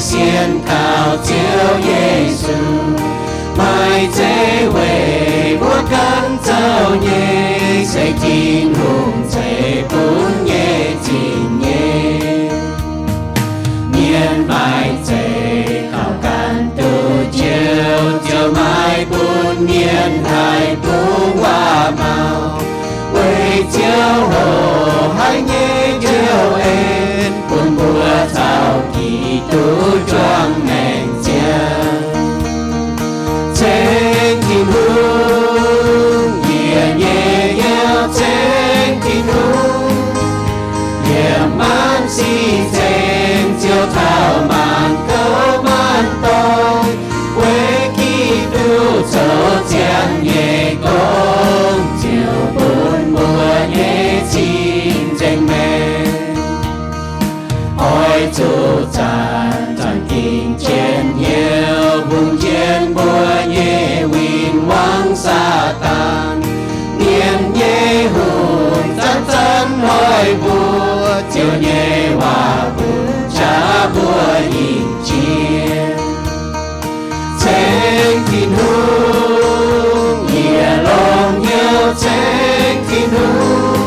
Sienx kaux Ziouv Yesu, maiv zeiz weic mbuo ganh zoux nyei, se Tin-Hungh ceix bun nyei zingh nyei. Mienh maiv zeiz kaux ganh duqv Ziouv, Ziouv maiv bun mienh haih bungx waac-maux. Weic Ziouv hoqc haic nyei Ziouv en, bun mbuo caux Giduc juangc maengc jiex. Ceng Tin-Hungh, yie nyei Ziouv, ceng Tin-Hungh. Yiem maanc sic ceng Ziouv taux maanc gouv maanc doic, weic Giduc zoux ziangh nyei gong, Ziouv bun mbuo nyei cing-nzengc maengc. Oix zuqc zanc-zanc gengh njien-youh, hungh jienv mbuo nyei win-wangv Saadaan. Mienh nyei hungh zanc-zanc hnoi mbuo, Ziouv nyei waac mbuox jaax mbuo ih jiex. Ceng Tin-Hungh, yie longx hnyouv ceng Tin-Hungh.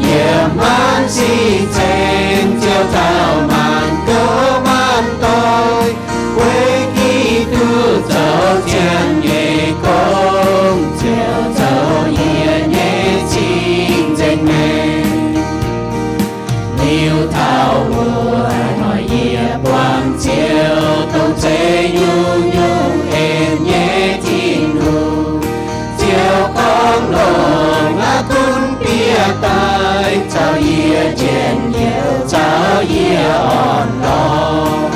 Yiem maanc sic ceng Ziouv taux maanc gouv maanc doic, weic Giduc zoux ziangh nyei gong, Ziouv zoux yie nyei cing-nzengc maengc. Liuz taux wuov hnoi yie buangh Ziouv, dongh zeiz nyungc-nyungc en nyei Tin-Hungh. Ziouv gorngv longx aqv, gunv bieqc daaih caux yie njien-youh, caux yie orn-lorqc.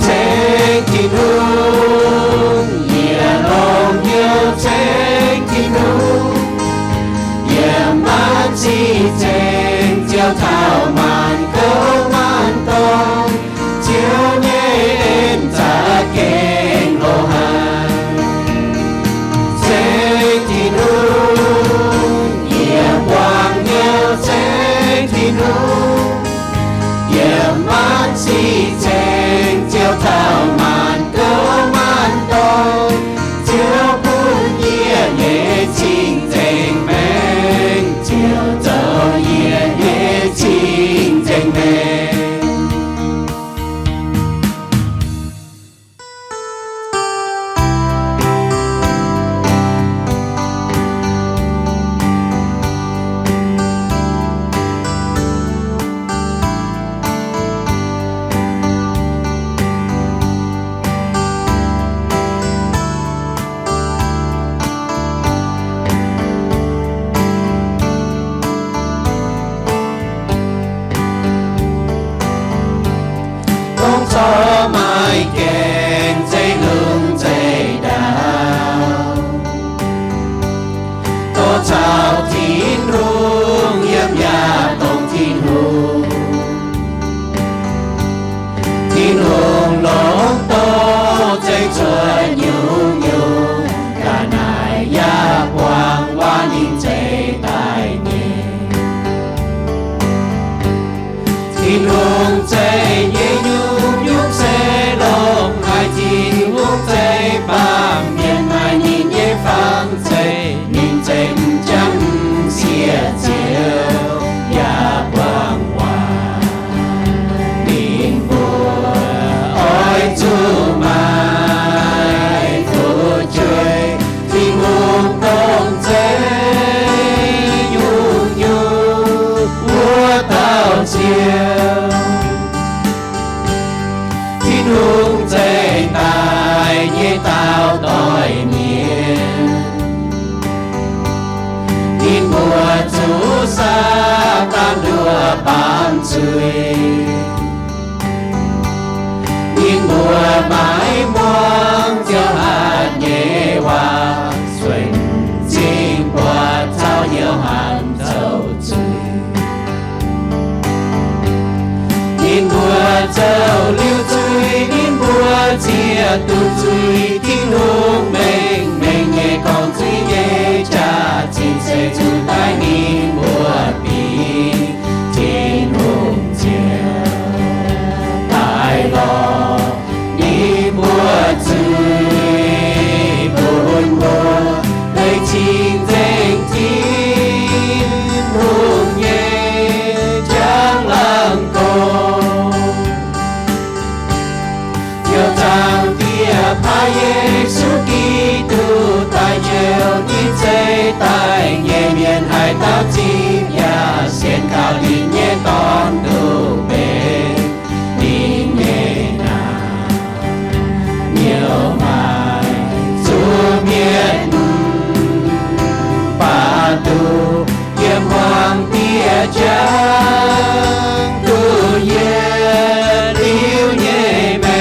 Ceng Tin-Hungh, yie longx hnyouv ceng Tin-Hungh. Yiem maanc sic ceng Ziouv taux maanc gouv maanc doic, Ziouv nyei en za'gengh loz-hnangv. Ceng Tin-Hungh, yie buangh hnyouv ceng Tin-Hungh. Yiem maanc sic ceng Ziouv taux maanc gouv maanc doic, Ziouv bun yie nyei cing-nzengc maengc, Ziouv zoux yie nyei cing-nzengc maengc. Dongh corc maiv gaengh zeiv lungh zeiv ndau, dongh caux Tin-Hungh yiem yaac dongh Tin-Hungh. Tin-Hungh longx dongh zeiv cuotv nyungc-nyungc, ga'naaiv yaac buangh waac ninh zeiv daaih nyei. Tin-Hungh zeiv nyei nyungc-nyungc se longx haic. Tin-Hungh zeiv baamh mienh maaih ninh nyei fangx zeiv. Ninh zeiv m'jangc m'sieqv Ziouv yaac buangh waac ninh mbuo. Oix zuqc maaih fu'jueiv, Tin-Hungh dongh zeiv nyungc-nyungc wuov dauh Ziouv. Tin-Hungh zeiv daaih nyei dauh doic mienh, ninh mbuo zuqc Saadaan nduov baamh zuiz. Ninh mbuo maiv muangx Ziouv hatc nyei waac, sueih m'zing buatc caux hnyouv hanc zoux zuiz. Ninh mbuo zoux liuz zuiz, ninh mbuo zieqc duqv zuiz. Tin-Hungh mengh mengh nyei gorngv zuiz nyei jaax-zinh se zuqc daaih ninh mbuo bingx Tin-Hungh Ziouv, daaih Aa, Yesu Giduc daaih njoux ih zeiz daaih nyei mienh haih dauh zipv yaac sienx gauh ninh nyei Dorn nduqc mbenc ninh nyei naamh nyouz maaih zuqc mienh baac duqv yiem hmuangv diex jangx duqv yietc liuz nyei maengc.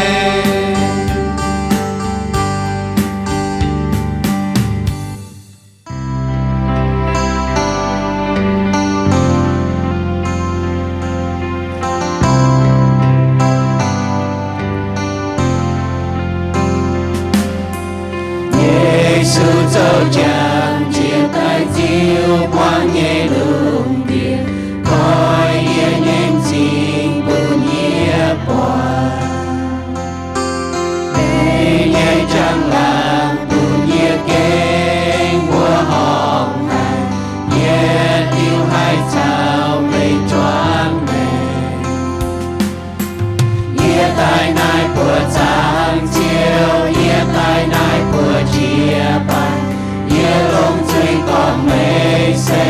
Yesu zoux jangx jiex daaih ziux buangv nyei lungh ndiev, koi yie nyei m'zing bun yie buatc. Meih nyei njang-laangc bun yie gengh mbuo horngc haic, yie diuh haih caux meih juangc maengc. Yie daaih naaiv buoz zaangc Ziouv, yie daaih naaiv buoz jiez baanh, yie longc nzuih gorngv meih se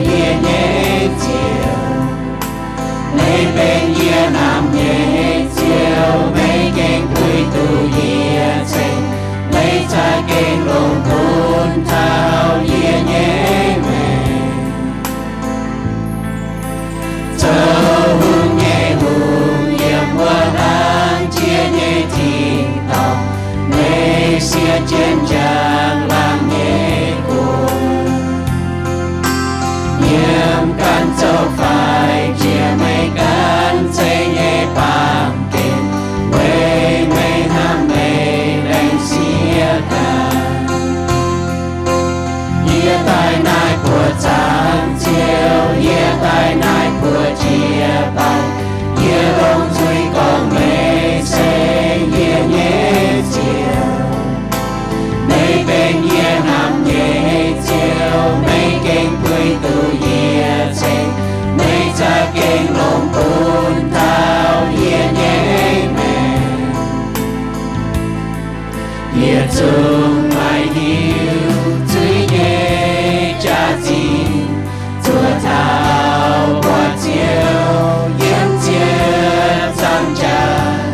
yie nyei Ziouv. Meih benx yie hnamv nyei Ziouv, meih gengh puix duqv yie ceng, meih za'gengh longc bun taux yie nyei maengc. Zoux hungh nyei hungh, yiem wuov laangz jiex nyei tin-dorngh, meih siev jienv njang-laangc nyei guoqv. Yiem ganh zoux faix jiex meih ganh ceng nyei baamh gen, weic meih hnamv meih laengz siev ganh. Yie daaih naaiv buoz zaangc Ziouv, yie daaih naaiv buoz jiez baanh, yie longc nzuih gorngv meih se yie nyei Ziouv. Meih benx yie hnamv nyei Ziouv, meih gengh puix duqv yie ceng, meih za'gengh longc bun taux yie nyei maengc. Yietc zungv maaih hiuv zuiz nyei jaax-zinh, zuov taux buatc Ziouv yiem ziepc nzaangc jaax.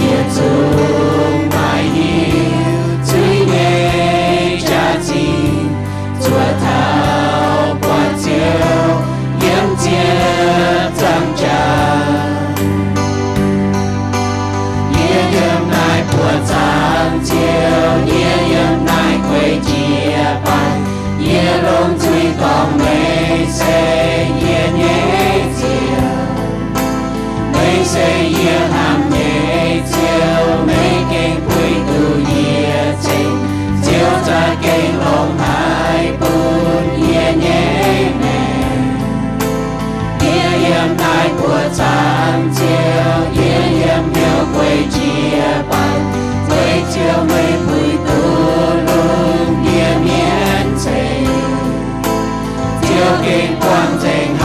Yietc zungv maaih hiuv zuiz nyei jaax-zinh, zuov taux buatc Ziouv yiem ziepc nzaangc jaax. Yie yiem naaiv buoz zaangc Ziouv, yie yiem naaiv guei jiez baanh, yie longc nzuih gorngv meih se yie nyei Ziouv. Meih se yie hnamv nyei Ziouv, meih gengh puix duqv yie ceng, Ziouv za'gengh longc haic bun yie nyei maengc. Yie yiem naaiv buoz zaangc Ziouv, yie yiem hnyouv guei jiez baanh, weic Ziouv meih puix duqv lungh ndiev mienh ceng. Ziouv gengh buangh nzengc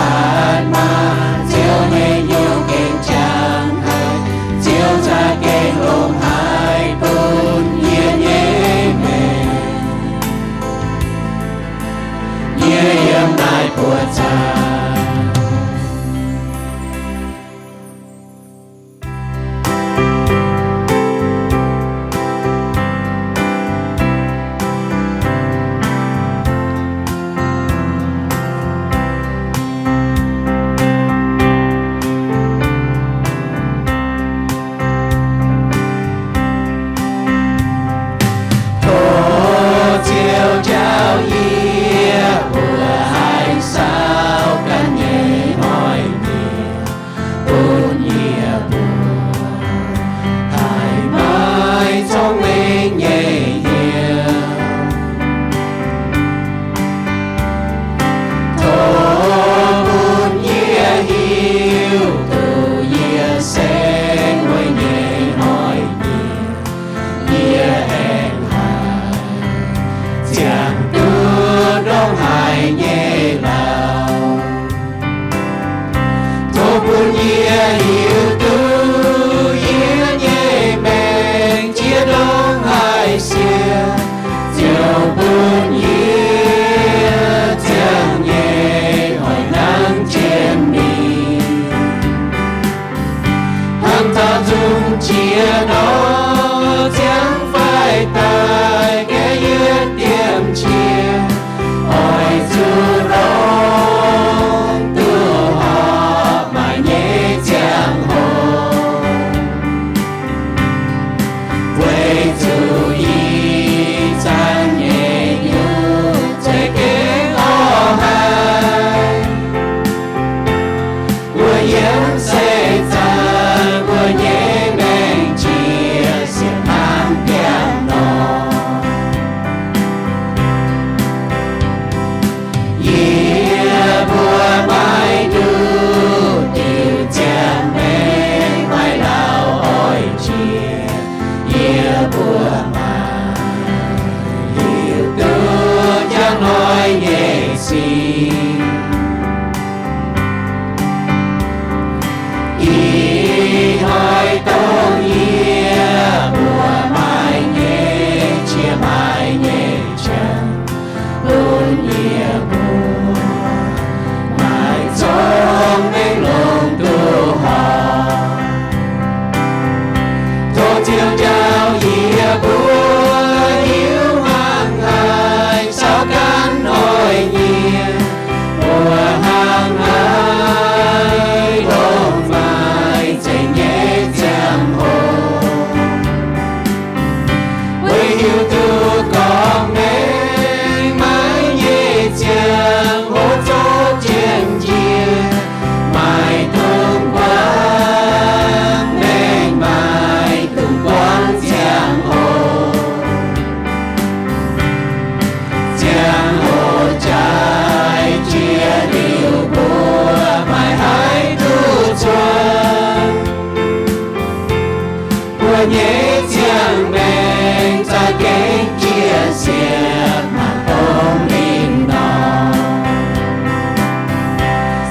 nyei ziangh maengc za'gengh jiex siepv mangc dongh ninh nor.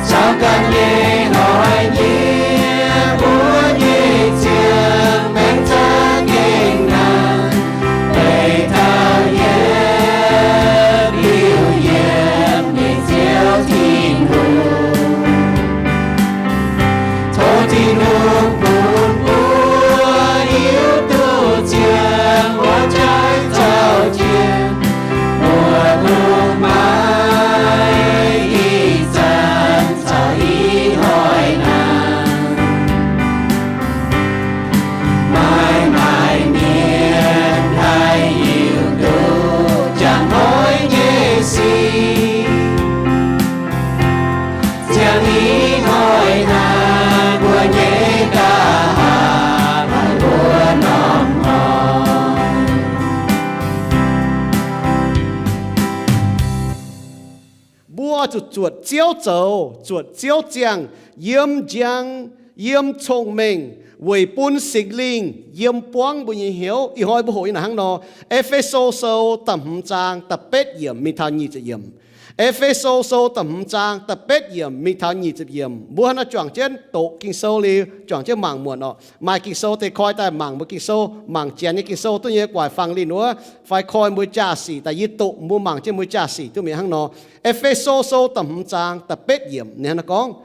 Caux ganh nyei hnoi-nyiev mbuo nyei ziangh maengc za'gengh naaic, beiv taux yietv liuz yiem nyei Ziouv Tin-Hungh. Tov Tin-Hungh bun mbuo hiuv duqv ziangh wuov jaaix zaux jienv, mbuo longc maiv ih zanc caux ih hnoi naaic. Maaih, maaih mienh haih hiuv duqv njang hnoi nyei sic, ziangh ih hnoi naaic mbuo nyei nqa'haav maaih wuov norm hnoi. Mbuo oix zuqc zuotc Ziouv zoux, zuotc Ziouv ziangh, yiem njang, yiem cong-mengh, weic bun Singx Lingh yiem buangv mbuo nyei hnyouv. Ih hnoi mbuo hoqc nyei naaic hnangv nor, E^fe^so Sou da'hmz zaang da'betv yiemc mingh taux nyic ziepc yiemc. E^fe^so Sou da'hmz zaang da'betv yiemc mingh taux nyic ziepc yiemc. Mbuo hnangv naaiv juangc jienv doqc Ging-Sou liuz, juangc jienv mangc muonc orqc. Maaih Ging-Sou deix koi daaih mangc mbuo Ging-Sou, mangc Janx nyei Ging-Sou duqv nyei guaix fangx linh wuov, fai koi mbuo jaa-sic daaih yie doqc mbuo mangc jienv mbuo jaa-sic duqv mingh hnangv nor. E^fe^so Sou da'hmz zaang da'betv yiemc ninh hnangv naaiv gorngv,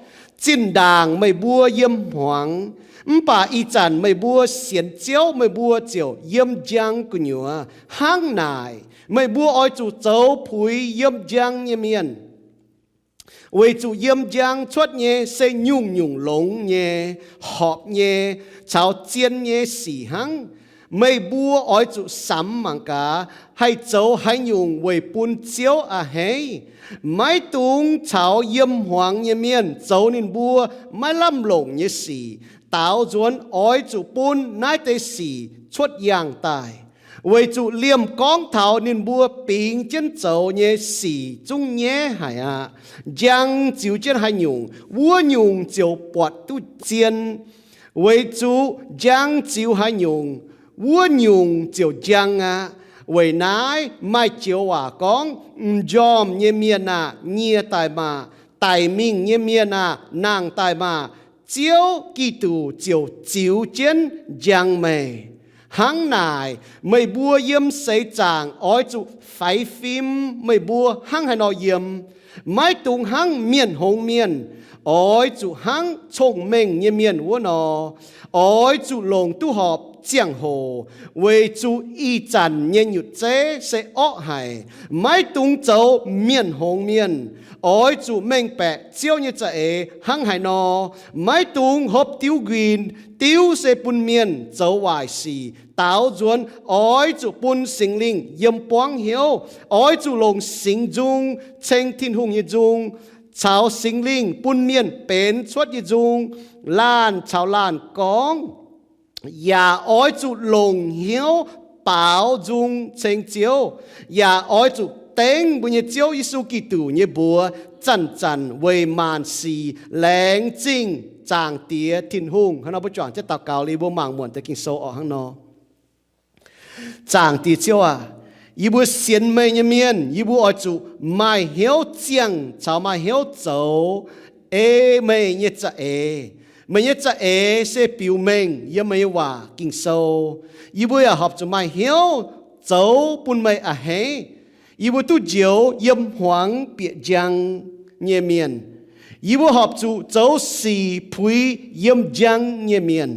Zinh ndaangc meih mbuo yiem hmuangx, mv baac ih zanc meih mbuo sienx Ziouv, meih mbuo ziouc yiem njang gu'nyuoz. Hnangv naaic, meih mbuo oix zuqc zoux puix yiem njang nyei mienh. Weic zuqc yiem njang cuotv nyei se nyungc-nyungc longx nyei, horpc nyei, caux zien nyei sic hnangv. Meih mbuo oix zuqc samx mangc gaax, haih zoux haaix nyungc weic bun Ziouv a'hneiv. Maiv dungx caux yiem hmuangx nyei mienh zoux ninh mbuo maiv lamh longc nyei sic. Daaux nzuonx oix zuqc bun naaiv deix sic cuotv yangh daaih, weic zuqc liemh gorngv taux ninh mbuo bingx jienv zoux nyei sic zungv nyaiv haic aqv. Njang ziux jienv haaix nyungc, wuov nyungc ziouc buatc duqv zien. Weic zuqc njang ziux haaix nyungc, wuov nyungc ziouc njang aqv. Weic naaiv maaih joux waac gorngv, M'njormh nyei mienh aah, nyie daaih maah! Daic mingh nyei mienh aah, nangh daaih maah! Ziouv Giduc ziouc ziux jienv njang meih. Hnangv naaic, meih mbuo yiem seix zaangc oix zuqc faix fim meih mbuo hnangv haaix nor yiem. Maiv dungx hnangv mienh hngongx mienh, oix zuqc hnangv cong-mengh nyei mienh wuov nor, oix zuqc longc duqv horpc ziangh hoc, weic zuqc ih zanc nyei nyutc zeiv se orqv haic. Maiv dungx zoux mienh hngongx mienh. Oix zuqc mengh baeqc Ziouv nyei za'eix hnangv haaix nor. Maiv dungx hopv diuv nquin. Diuv se bun mienh zoux waaic sic. Daaux nzuonx oix zuqc bun Singx Lingh yiem buangv hnyouv. Oix zuqc longc singx nzung ceng Tin-Hungh nyei nzung, caux Singx Lingh bun mienh benx cuotv nyei nzung, laanh caux laanh gorngv. Yaac oix zuqc longc hnyouv baaux nzung ceng Ziouv, yaac oix zuqc dengv mbuo nyei Ziouv Yesu Giduc nyei mbuox zanc-zanc weic maanc sic laengz zingh Zaangc Diex Tin-Hungh. Hnangv nor mbuo juangc jienv daux gaux liuz mbuo mangc muonc deix Ging-Sou orqc hnangv nor. Zaangc Diex Ziouv aac, yie mbuo sienx meih nyei mienh, yie mbuo oix zuqc maaih hnyouv ziangh caux maaih hnyouv zoux ei meih nyei za'eix. Meih nyei za'eix se biux mengh yiem meih nyei waac Ging-Sou. Yie mbuo yaac horpc zuqc maaih hnyouv zoux bun meih a'hneiv. Yie mbuo duqv njoux yiem hmuangx bieqc njang nyei mienh. Yie mbuo horpc zuqc zoux sic puix yiem njang nyei mienh.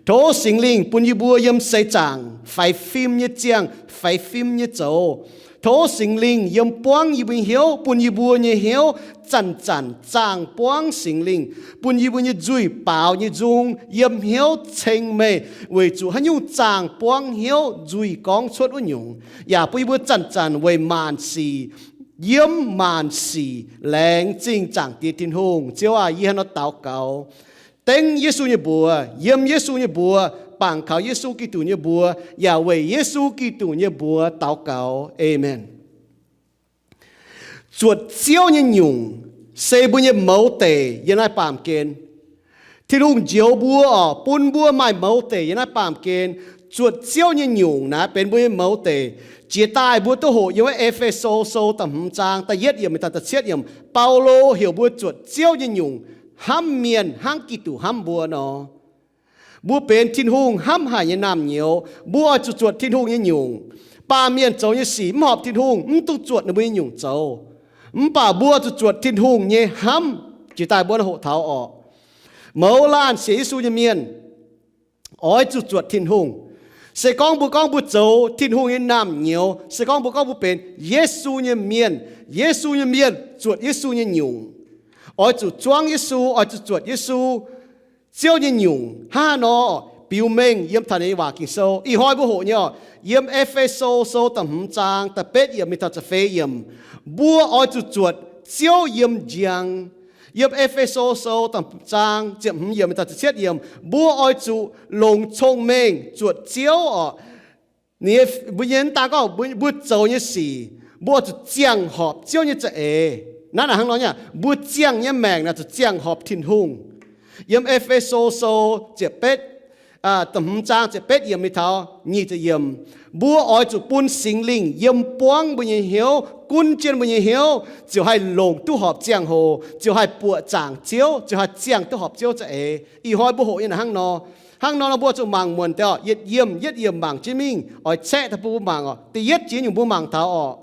Tov Singx Lingh bun yie mbuo yiem seix zaangc faix fim nyei ziangh, faix fim nyei zoux. Tov Singx Lingh yiem buangv yie mbuo nyei hnyouv, bun yie mbuo nyei hnyouv zanc-zanc zaangh buangv Singx Lingh, bun yie mbuo nyei nzuih baaux nyei nzung yiem hnyouv ceng meih, weic zuqc haaix nyungc zaangh buangv hnyouv nzuih gorngv cuotv wuov nyungc, yaac bun yie mbuo zanc-zanc weic maanc sic, yiem maanc sic laengz zingh Zaangc Diex Tin-Hungh. Ziouv aac, yie hnangv nor daux gaux dengv Yesu nyei mbuox, yiem Yesu nyei mbuox, bangc kaux Yesu Giduc nyei mbuox, yaac weic Yesu Giduc nyei mbuox daux gaux. Aamen. Zuotc Ziouv nyei nyungc se mbuo nyei mouz deic yiem naaiv baamh gen. Tin-Hungh njoux mbuo oc, bun mbuo maaih mouz deic yiem naaiv baamh gen. Zuotc Ziouv nyei nyungc naaiv benx mbuo nyei mouz deic. Jiex daaih mbuo duqv hoqc yiem wuov E^fe^so Sou da'hmz zaang da'yietv yiemc mingh taux da'cietv yiemc, Baulo heuc mbuo zuotc Ziouv nyei nyungc, hnamv mienh hnangv Giduc hnamv mbuo nor. Mbuo benx Tin-Hungh hnamv haic nyei naamh nyouz, mbuo oix zuqc zuotc Tin-Hungh nyei nyungc. Baamh mienh zoux nyei sic mv horpc Tin-Hungh, mv dungx zuotc ninh mbuo nyei nyungc zoux. Mv baac mbuo oix zuqc zuotc Tin-Hungh nyei hnamv. Jiex daaih mbuo hoqc taux oc, mouz laanh sienx Yesu nyei mienh oix zuqc zuotc Tin-Hungh. Se gorngv mbuo gorngv mbuo zoux Tin-Hungh nyei naamh nyouz, se gorngv mbuo gorngv mbuo benx Yesu nyei mienh, Yesu nyei mienh zuotc Yesu nyei nyungc. Oix zuqc zuangv Yesu, oix zuqc zuotc Yesu, Ziouv nyei nyungc. Hnangv haaix nor? Biux mengh yiem taux ninh nyei waac Ging-Sou. Ih hnoi mbuo hoqc nyei oc, yiem E^fe^so Sou da'hmz zaang da'betv yiemc mingh taux ziepc feix yiemc, mbuo oix zuqc zuotc Ziouv yiem njang. Yiem E^fe^so Sou da'hmz zaang ziepc hmz yiemc mingh taux ziepc cietv yiemc, mbuo oix zuqc longc cong-mengh zuotc Ziouv oc. Ninh, mbuo nyei mv daan gorngv mbuo zoux nyei sic, mbuo oix zuqc ziangh horpc Ziouv nyei za'eix. Naaiv naaic hnangv nor nyei, mbuo ziangh nyei maengc naaic zuqc ziangh horpc Tin-Hungh. Yiem E^fe^so Sou ziepc betv, da'hmz zaang ziepc betv yiemc mingh taux nyic ziepc yiemc, mbuo oix zuqc bun Singx Lingh yiem buangv mbuo nyei hnyouv, gunv jienv mbuo nyei hnyouv, ziouc haih longc duqv horpc ziangh hoc, ziouc haih buoqc zaangc Ziouv, ziouc haih ziangh duqv horpc Ziouv za'eix. Ih hnoi mbuo hoqc nyei naaic hnangv nor. Hnangv nor nor mbuo zuqc mangc muonc deix oc, yietc yiemc yietc yiemc mangc jienv mingh, oix caeqv daaih bun mbuo mangc oc. Da'yietv jiex nyungc mbuo mangc taux oc,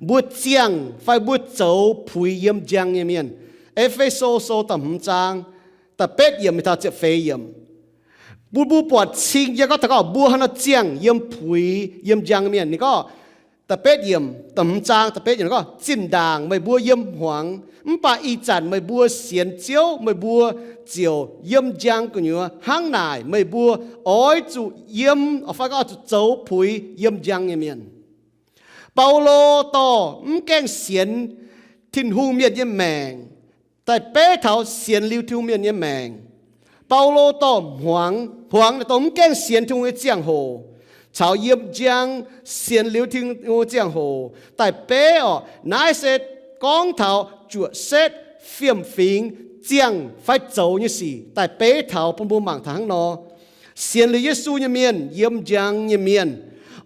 mbuo ziangh fai mbuo zoux puix yiem njang nyei mienh. E^fe^so Sou da'hmz zaang da'betv yiemc mingh taux ziepc feix yiemc, bun mbuo buatc cing yie gorngv taux gorngv mbuo haaix nor ziangh yiem puix yiem njang nyei mienh. Ninh gorngv, da'betv yiemc, da'hmz zaang da'betv yiemc gorngv, zinh ndaangc meih mbuo yiem hmuangx, mv baac ih zanc meih mbuo sienx Ziouv, meih mbuo ziouc yiem njang gu'nyuoz. Hnangv naaic meih mbuo oix zuqc yiem, fai gorngv oix zuqc zoux puix yiem njang nyei mienh. Baulo dorh mv gaengh sienx Tin-Hungh mienh nyei maengc daaih beiv taux sienx liuz Tin-Hungh mienh nyei maengc. Baulo dorh hmuangx, hmuangx naaic dongh mv gaengh sienx Tin-Hungh nyei ziangh hoc caux yiem njang sienx liuz Tin-Hungh nyei ziangh hoc daaih beiv oc. Naaiv se gorngv taux juoqc setv, fiem-fingx, ziangh fai zoux nyei sic daaih beiv taux bun mbuo mangc taux hnangv nor. Sienx liuz Yesu nyei mienh, yiem njang nyei mienh,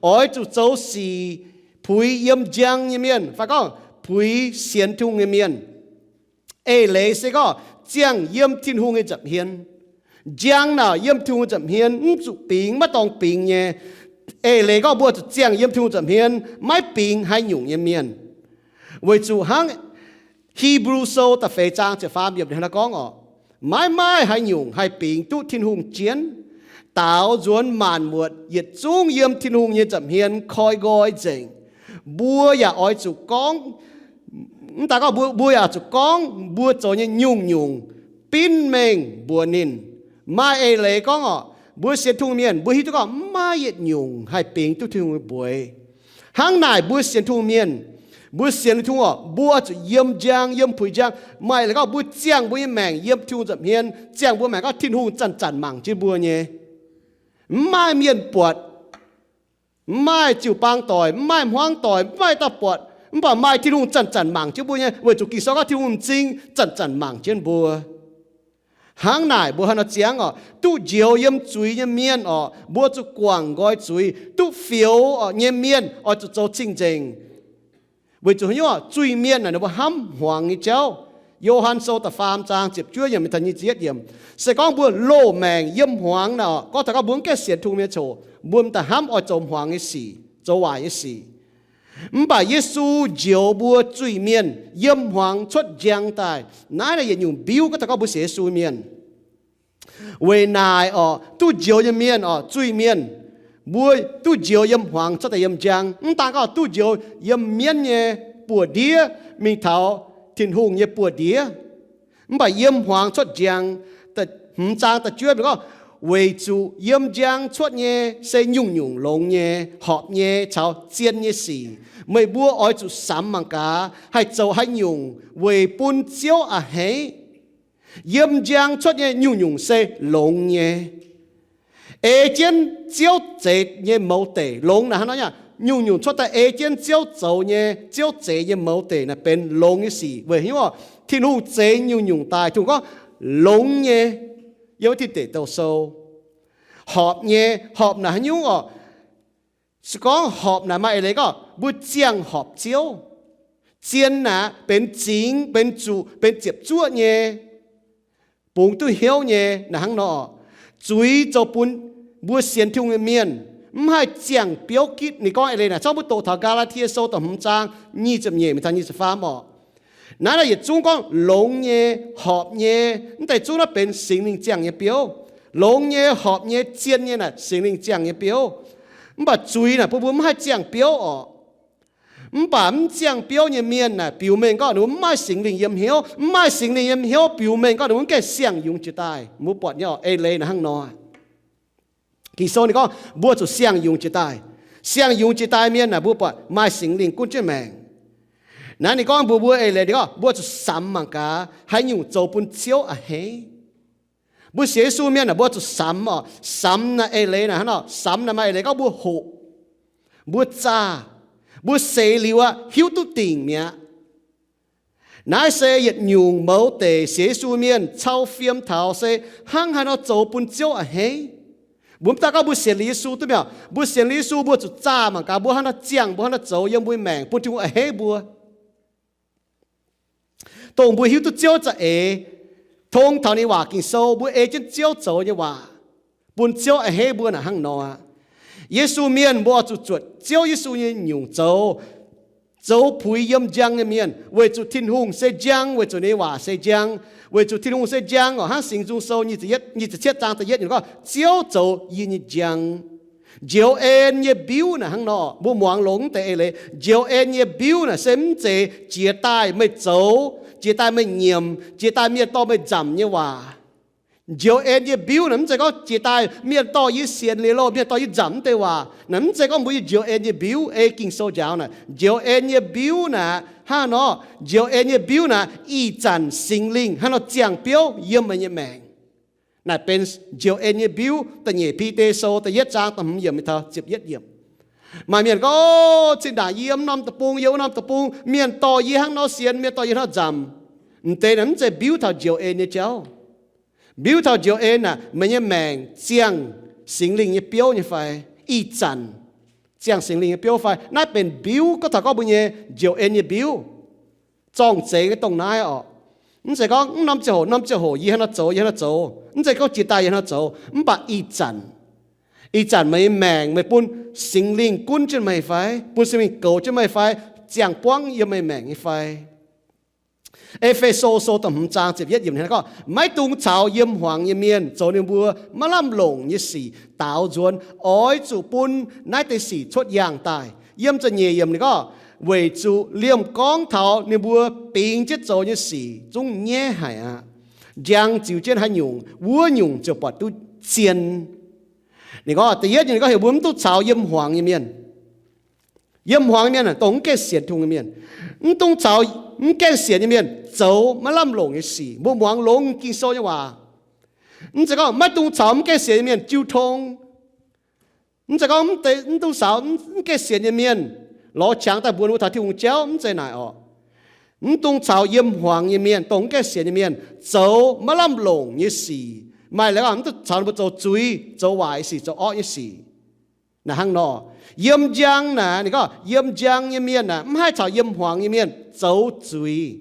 oix zuqc zoux sic puix yiem njang nyei mienh, fai gorngv puix sienx Tin-Hungh nyei mienh. Eix leiz se gorngv ziangh yiem Tin-Hungh nyei nza'hmien. Njang naaic yiem Tin-Hungh nza'hmien, mv zuqc bingx, maiv dorngx bingx nyei. Eix leiz gorngv mbuo zuqc ziangh yiem Tin-Hungh nza'hmien, maiv bingx haaix nyungc nyei mienh. Weic zuqc hnangv Hipv^lu Sou da'feix zaang ziepc faam yiemc ninh hnangv naaiv gorngv oc, maiv maaih haaix nyungc haih bingx duqv Tin-Hungh jienv. Daaux nzuonx maanc muotc yietc zungv yiem Tin-Hungh nyei nza'hmien koi nqoi nzengc. Mbuo yaac oix zuqc gorngv, mv daaih gorngv mbuo, mbuo yaac zuqc gorngv mbuo zoux nyei nyungc-nyungc binv mengh mbuox ninh. Maaih eix leiz gorngv oc, mbuo sienx Tin-Hungh mienh mbuo hiuv duqv gorngv mv maaih yietc nyungc haih bingx duqv Tin-Hungh nyei mbuox. Hnangv naaic mbuo sienx Tin-Hungh mienh, mbuo sienx Tin-Hungh oc, mbuo zuqc yiem njang, yiem puix njang. Maaih eix leiz gorngv mbuo ziangh mbuo nyei maengc yiem Tin-Hungh nza'hmien, ziangh mbuo maengc gorngv Tin-Hungh zanc-zanc mangc jienv mbuo nyei. Mv maaih mienh buatc, mv maaih jiu-baang doic, mv maaih hmuangv doic, mv maaih dauh buatc, mv baac maaih Tin-Hungh zanc-zanc mangc jienv mbuo nyei, weic zuqc Ging-Sou gorngv Tin-Hungh m'zing zanc-zanc mangc jienv mbuo. Hnangv naaic mbuo haaix nor ziangh oc, duqv njoux yiem zuiz nyei mienh oc, mbuo zuqc guangc nqoi zuiz. Duqv fioux nyei mienh oix zuqc zoux cing-nzengc. Weic zuqc haaix nyungc? Zuiz-mienh naaic ninh mbuo hnamv hmuangx nyei jauv. Yo^han Sou da'faam zaang ziepc juov yiemc mingh taux nyic ziepc yietv yiemc. Se gorngv mbuo loz-maengc yiem hmuangx naaic, gorngv taux gorngv mbuo mv gaengh sienx Tin-Hungh mienh coc, mbuo m'daaih hnamv oix zoux hmuangx nyei sic, zoux waaic nyei sic. Mv baac Yesu njoux mbuo zuiz-mienh yiem hmuangx cuotv njang daaih. Naaiv naaic yietc nyungc mbiuv gorngv taux gorngv mbuo sienx Yesu mienh. Weic naaic oc, duqv njoux nyei mienh oc, zuiz-mienh, mbuo duqv njoux yiem hmuangx cuotv daaih yiem njang. Mv daan gorngv duqv njoux yiem mienv nyei buoz-ndiev mingh taux Tin-Hungh nyei buoz-ndiev, mv baac yiem hmuangx cuotv njang. Hmz zaang da'juov gorngv, weic zuqc yiem njang cuotv nyei se nyungc-nyungc longx nyei, horpc nyei caux zien nyei sic. Meih mbuo oix zuqc samx mangc gaax haih zoux haaix nyungc weic bun Ziouv a'hneiv. Yiem njang cuotv nyei nyungc-nyungc se longx nyei, ei jienv Ziouv zeix nyei mouz deic. Longx naaic hnangv nor, nyungc-nyungc cuotv daaih ei jienv Ziouv zoux nyei, Ziouv zeix nyei mouz deic naaic benx longx nyei sic. Weic haaix nyungc? Tin-Hungh zeix nyungc-nyungc daaih. Tin-Hungh gorngv, Longx nyei, yiem wuov Tin Deic Douh Sou. Horpc nyei, horpc naaic haaix nyungc orqc? Se gorngv horpc naaic maaih eix leiz gorngv mbuo ziangh horpc Ziouv. Zien naaic benx zingx, benx zuqc, benx ziepc zuoqv nyei, bungx duqv hnyouv nyei naaic hnangv nor. Zuiz zoux bun mbuo sienx Tin-Hungh nyei mienh mv haih ziangh biouv gitv. Ninh gorngv eix leiz naaic, zorqv mbuo doqc taux Gaa^laa^tie Sou da'hmz zaang nyic ziepc nyeic mingh taux nyic ziepc faam orqc. Naaiv naaic yietc zungv gorngv longx nyei, horpc nyei, mv deix zungv naaiv benx Singx Lingh ziangh nyei biouv. Longx nyei, horpc nyei, zien nyei naaic Singx Lingh ziangh nyei biouv. Mv baac zuiz naaic bun mbuo mv haih ziangh biouv orqc. Mv baac mv ziangh biouv nyei mienh naaic biux mengh gorngv ninh mbuo mv maaih Singx Lingh yiem hnyouv. Mv maaih Singx Lingh yiem hnyouv biux mengh gorngv ninh mbuo mv gaengh siang-yungz jiex daaih. Mbuo buatc nyei eix leiz naaic hnangv nor. Ging-Sou ninh gorngv mbuo zuqc siang-yungz jiex daaih. Siang-yungz jiex daaih mienh naaic mbuo buatc maaih Singx Lingh gunv jienv maengc. Naaiv ninh gorngv mbuox mbuo eix leiz ninh gorngv mbuo zuqc samx mangc gaax haaix nyungc zoux bun Ziouv a'hneiv. Mbuo sienx Yesu mienh naaic mbuo zuqc samx orqc. Samx naaic eix leiz naaic hnangv nor, samx naaic maaih eix leiz gorngv mbuo hoqc, mbuo zaah, mbuo seix liuz aqv hiuv duqv dingc mi'aqv. Naaiv se yietc nyungc mouz deic sienx Yesu mienh cau fiem taux se hnangv haaix nor zoux bun Ziouv a'hneiv. Mbuo mv daan gorngv mbuo sienx liuz Yesu duqv mi'aqv. Mbuo sienx liuz Yesu mbuo zuqc zaah mangc gaax mbuo hnangv haaix nor ziangh, mbuo hnangv haaix nor zoux yiem mbuo nyei maengc bun Tin-Hungh a'hneiv mbuo. Dongh mbuo hiuv duqv Ziouv za'eix, tong taux ninh waac Ging-Sou, mbuo ei jienv Ziouv zoux nyei waac, bun Ziouv a'hneiv mbuo naaic hnangv nor aqv. Yesu mienh mbuo oix zuqc zuotc Ziouv Yesu nyei nyungc zoux, zoux puix yiem njang nyei mienh, weic zuqc Tin-Hungh se njang, weic zuqc ninh waac se njang. Weic zuqc Tin-Hungh se njang orqc, hnangv Singx Nzung Sou nyic ziepc cietv zaang da'yietv gorngv, Ziouv zoux yie nyei njang. Njoux en nyei mbiuv naaic hnangv nor, mbuo muangx longx deix eix leiz. Njoux en nyei mbiuv naaic se mv zeiz jiex daaih meih zoux, jiex daaih meih nyiemc, jiex daaih mienh dorh meih nzamc nyei waac. Njoux en nyei mbiuv naaic mv zeiz gorngv jiex daaih mienh dorh yie sienx liuz loh, mienh dorh yie nzamc mv deix waac. Naaic mv zeiz gorngv mbuo nyei njoux en nyei mbiuv. Ei Ging-Sou njaaux naaic, njoux en nyei mbiuv naaic hnangv nor, njoux en nyei mbiuv naaic ih zanc Singx Lingh hnangv nor ziangh biouv yiem meih nyei maengc. Naaic benx njoux en nyei mbiuv. Da'nyeic Bide Sou da'yietv zaang da'hmz yiemc mingh taux ziepc yietv yiemc. Maaih mienh gorngv, O, zinh ndaangc yie yiem norm deic-bung, yiem wuov norm deic-bung, mienh dorh yie hnangv nor sienx, mienh dorh yie hnangv nor nzamc. M'deix naaic mv zeiz mbiuv taux njoux en nyei jauv. Mbiuv taux njoux en naaic, meih nyei maengc ziangh Singx Lingh nyei biouv nyei fai? Ih zanc ziangh Singx Lingh nyei biouv fai? Naaiv benx mbiuv. Gorngv taux gorngv mbuo nyei njoux en nyei mbiuv, zorng-zengx nyei dongh naaiv orqc. Mv zeiz gorngv mv norm ziangh hoc, norm ziangh hoc yie hnangv nor zoux, yie hnangv nor zoux. Mv zeiz gorngv jiex daaih yie hnangv nor zoux. Mv baac ih zanc, ih zanc meih nyei maengc meih bun Singx Lingh gunv jienv meih fai? Bun Singx Lingh goux jienv meih fai? Ziangh buangv yiem meih maengc nyei fai? E^fe^so Sou da'hmz zaang ziepc yietv yiemc hnangv gorngv, Maiv dungx caux yiem hmuangx nyei mienh zoux ninh mbuo maiv lamh longc nyei sic daaux nzuonx. Oix zuqc bun naaiv deix sic cuotv yaangh daaih. Yiem ziepc nyeic yiemc ninh gorngv, Weic zuqc liemh gorngv taux ninh mbuo bingx jienv zoux nyei sic zungv nyaiv haic aqv. Njang ziux jienv haaix nyungc, wuov nyungc ziouc buatc duqv zien. Ninh gorngv da'yietv nyungc ninh gorngv heuc mbuo mv dungx caux yiem hmuangx nyei mienh. Yiem hmuangx nyei mienh aah, dongh mv gaengh sienx Tin-Hungh nyei mienh. Mv dungx caux mv gaengh sienx nyei mienh zoux maiv lamh longc nyei sic. Mbuo muangx longx Ging-Sou nyei waac. Mv zeiz gorngv maiv dungx caux mv gaengh sienx nyei mienh jiu tong. Mv zeiz gorngv mv dungx caux mv gaengh sienx nyei mienh lorz qangx daaih mbuox ninh mbuo taux Tin-Hungh jauv. Mv zeiz naaic orqc. Mv dungx caux yiem hmuangx nyei mienh, dongh mv gaengh sienx nyei mienh, zoux maiv lamh longc nyei sic. Maaih leiz gorngv mv dungx caux ninh mbuo zoux zuiz, zoux waaic nyei sic, zoux orqv nyei sic. Naaic hnangv nor, yiem njang naaic, ninh gorngv yiem njang nyei mienh naaic mv haih caux yiem hmuangx nyei mienh zoux zuiz.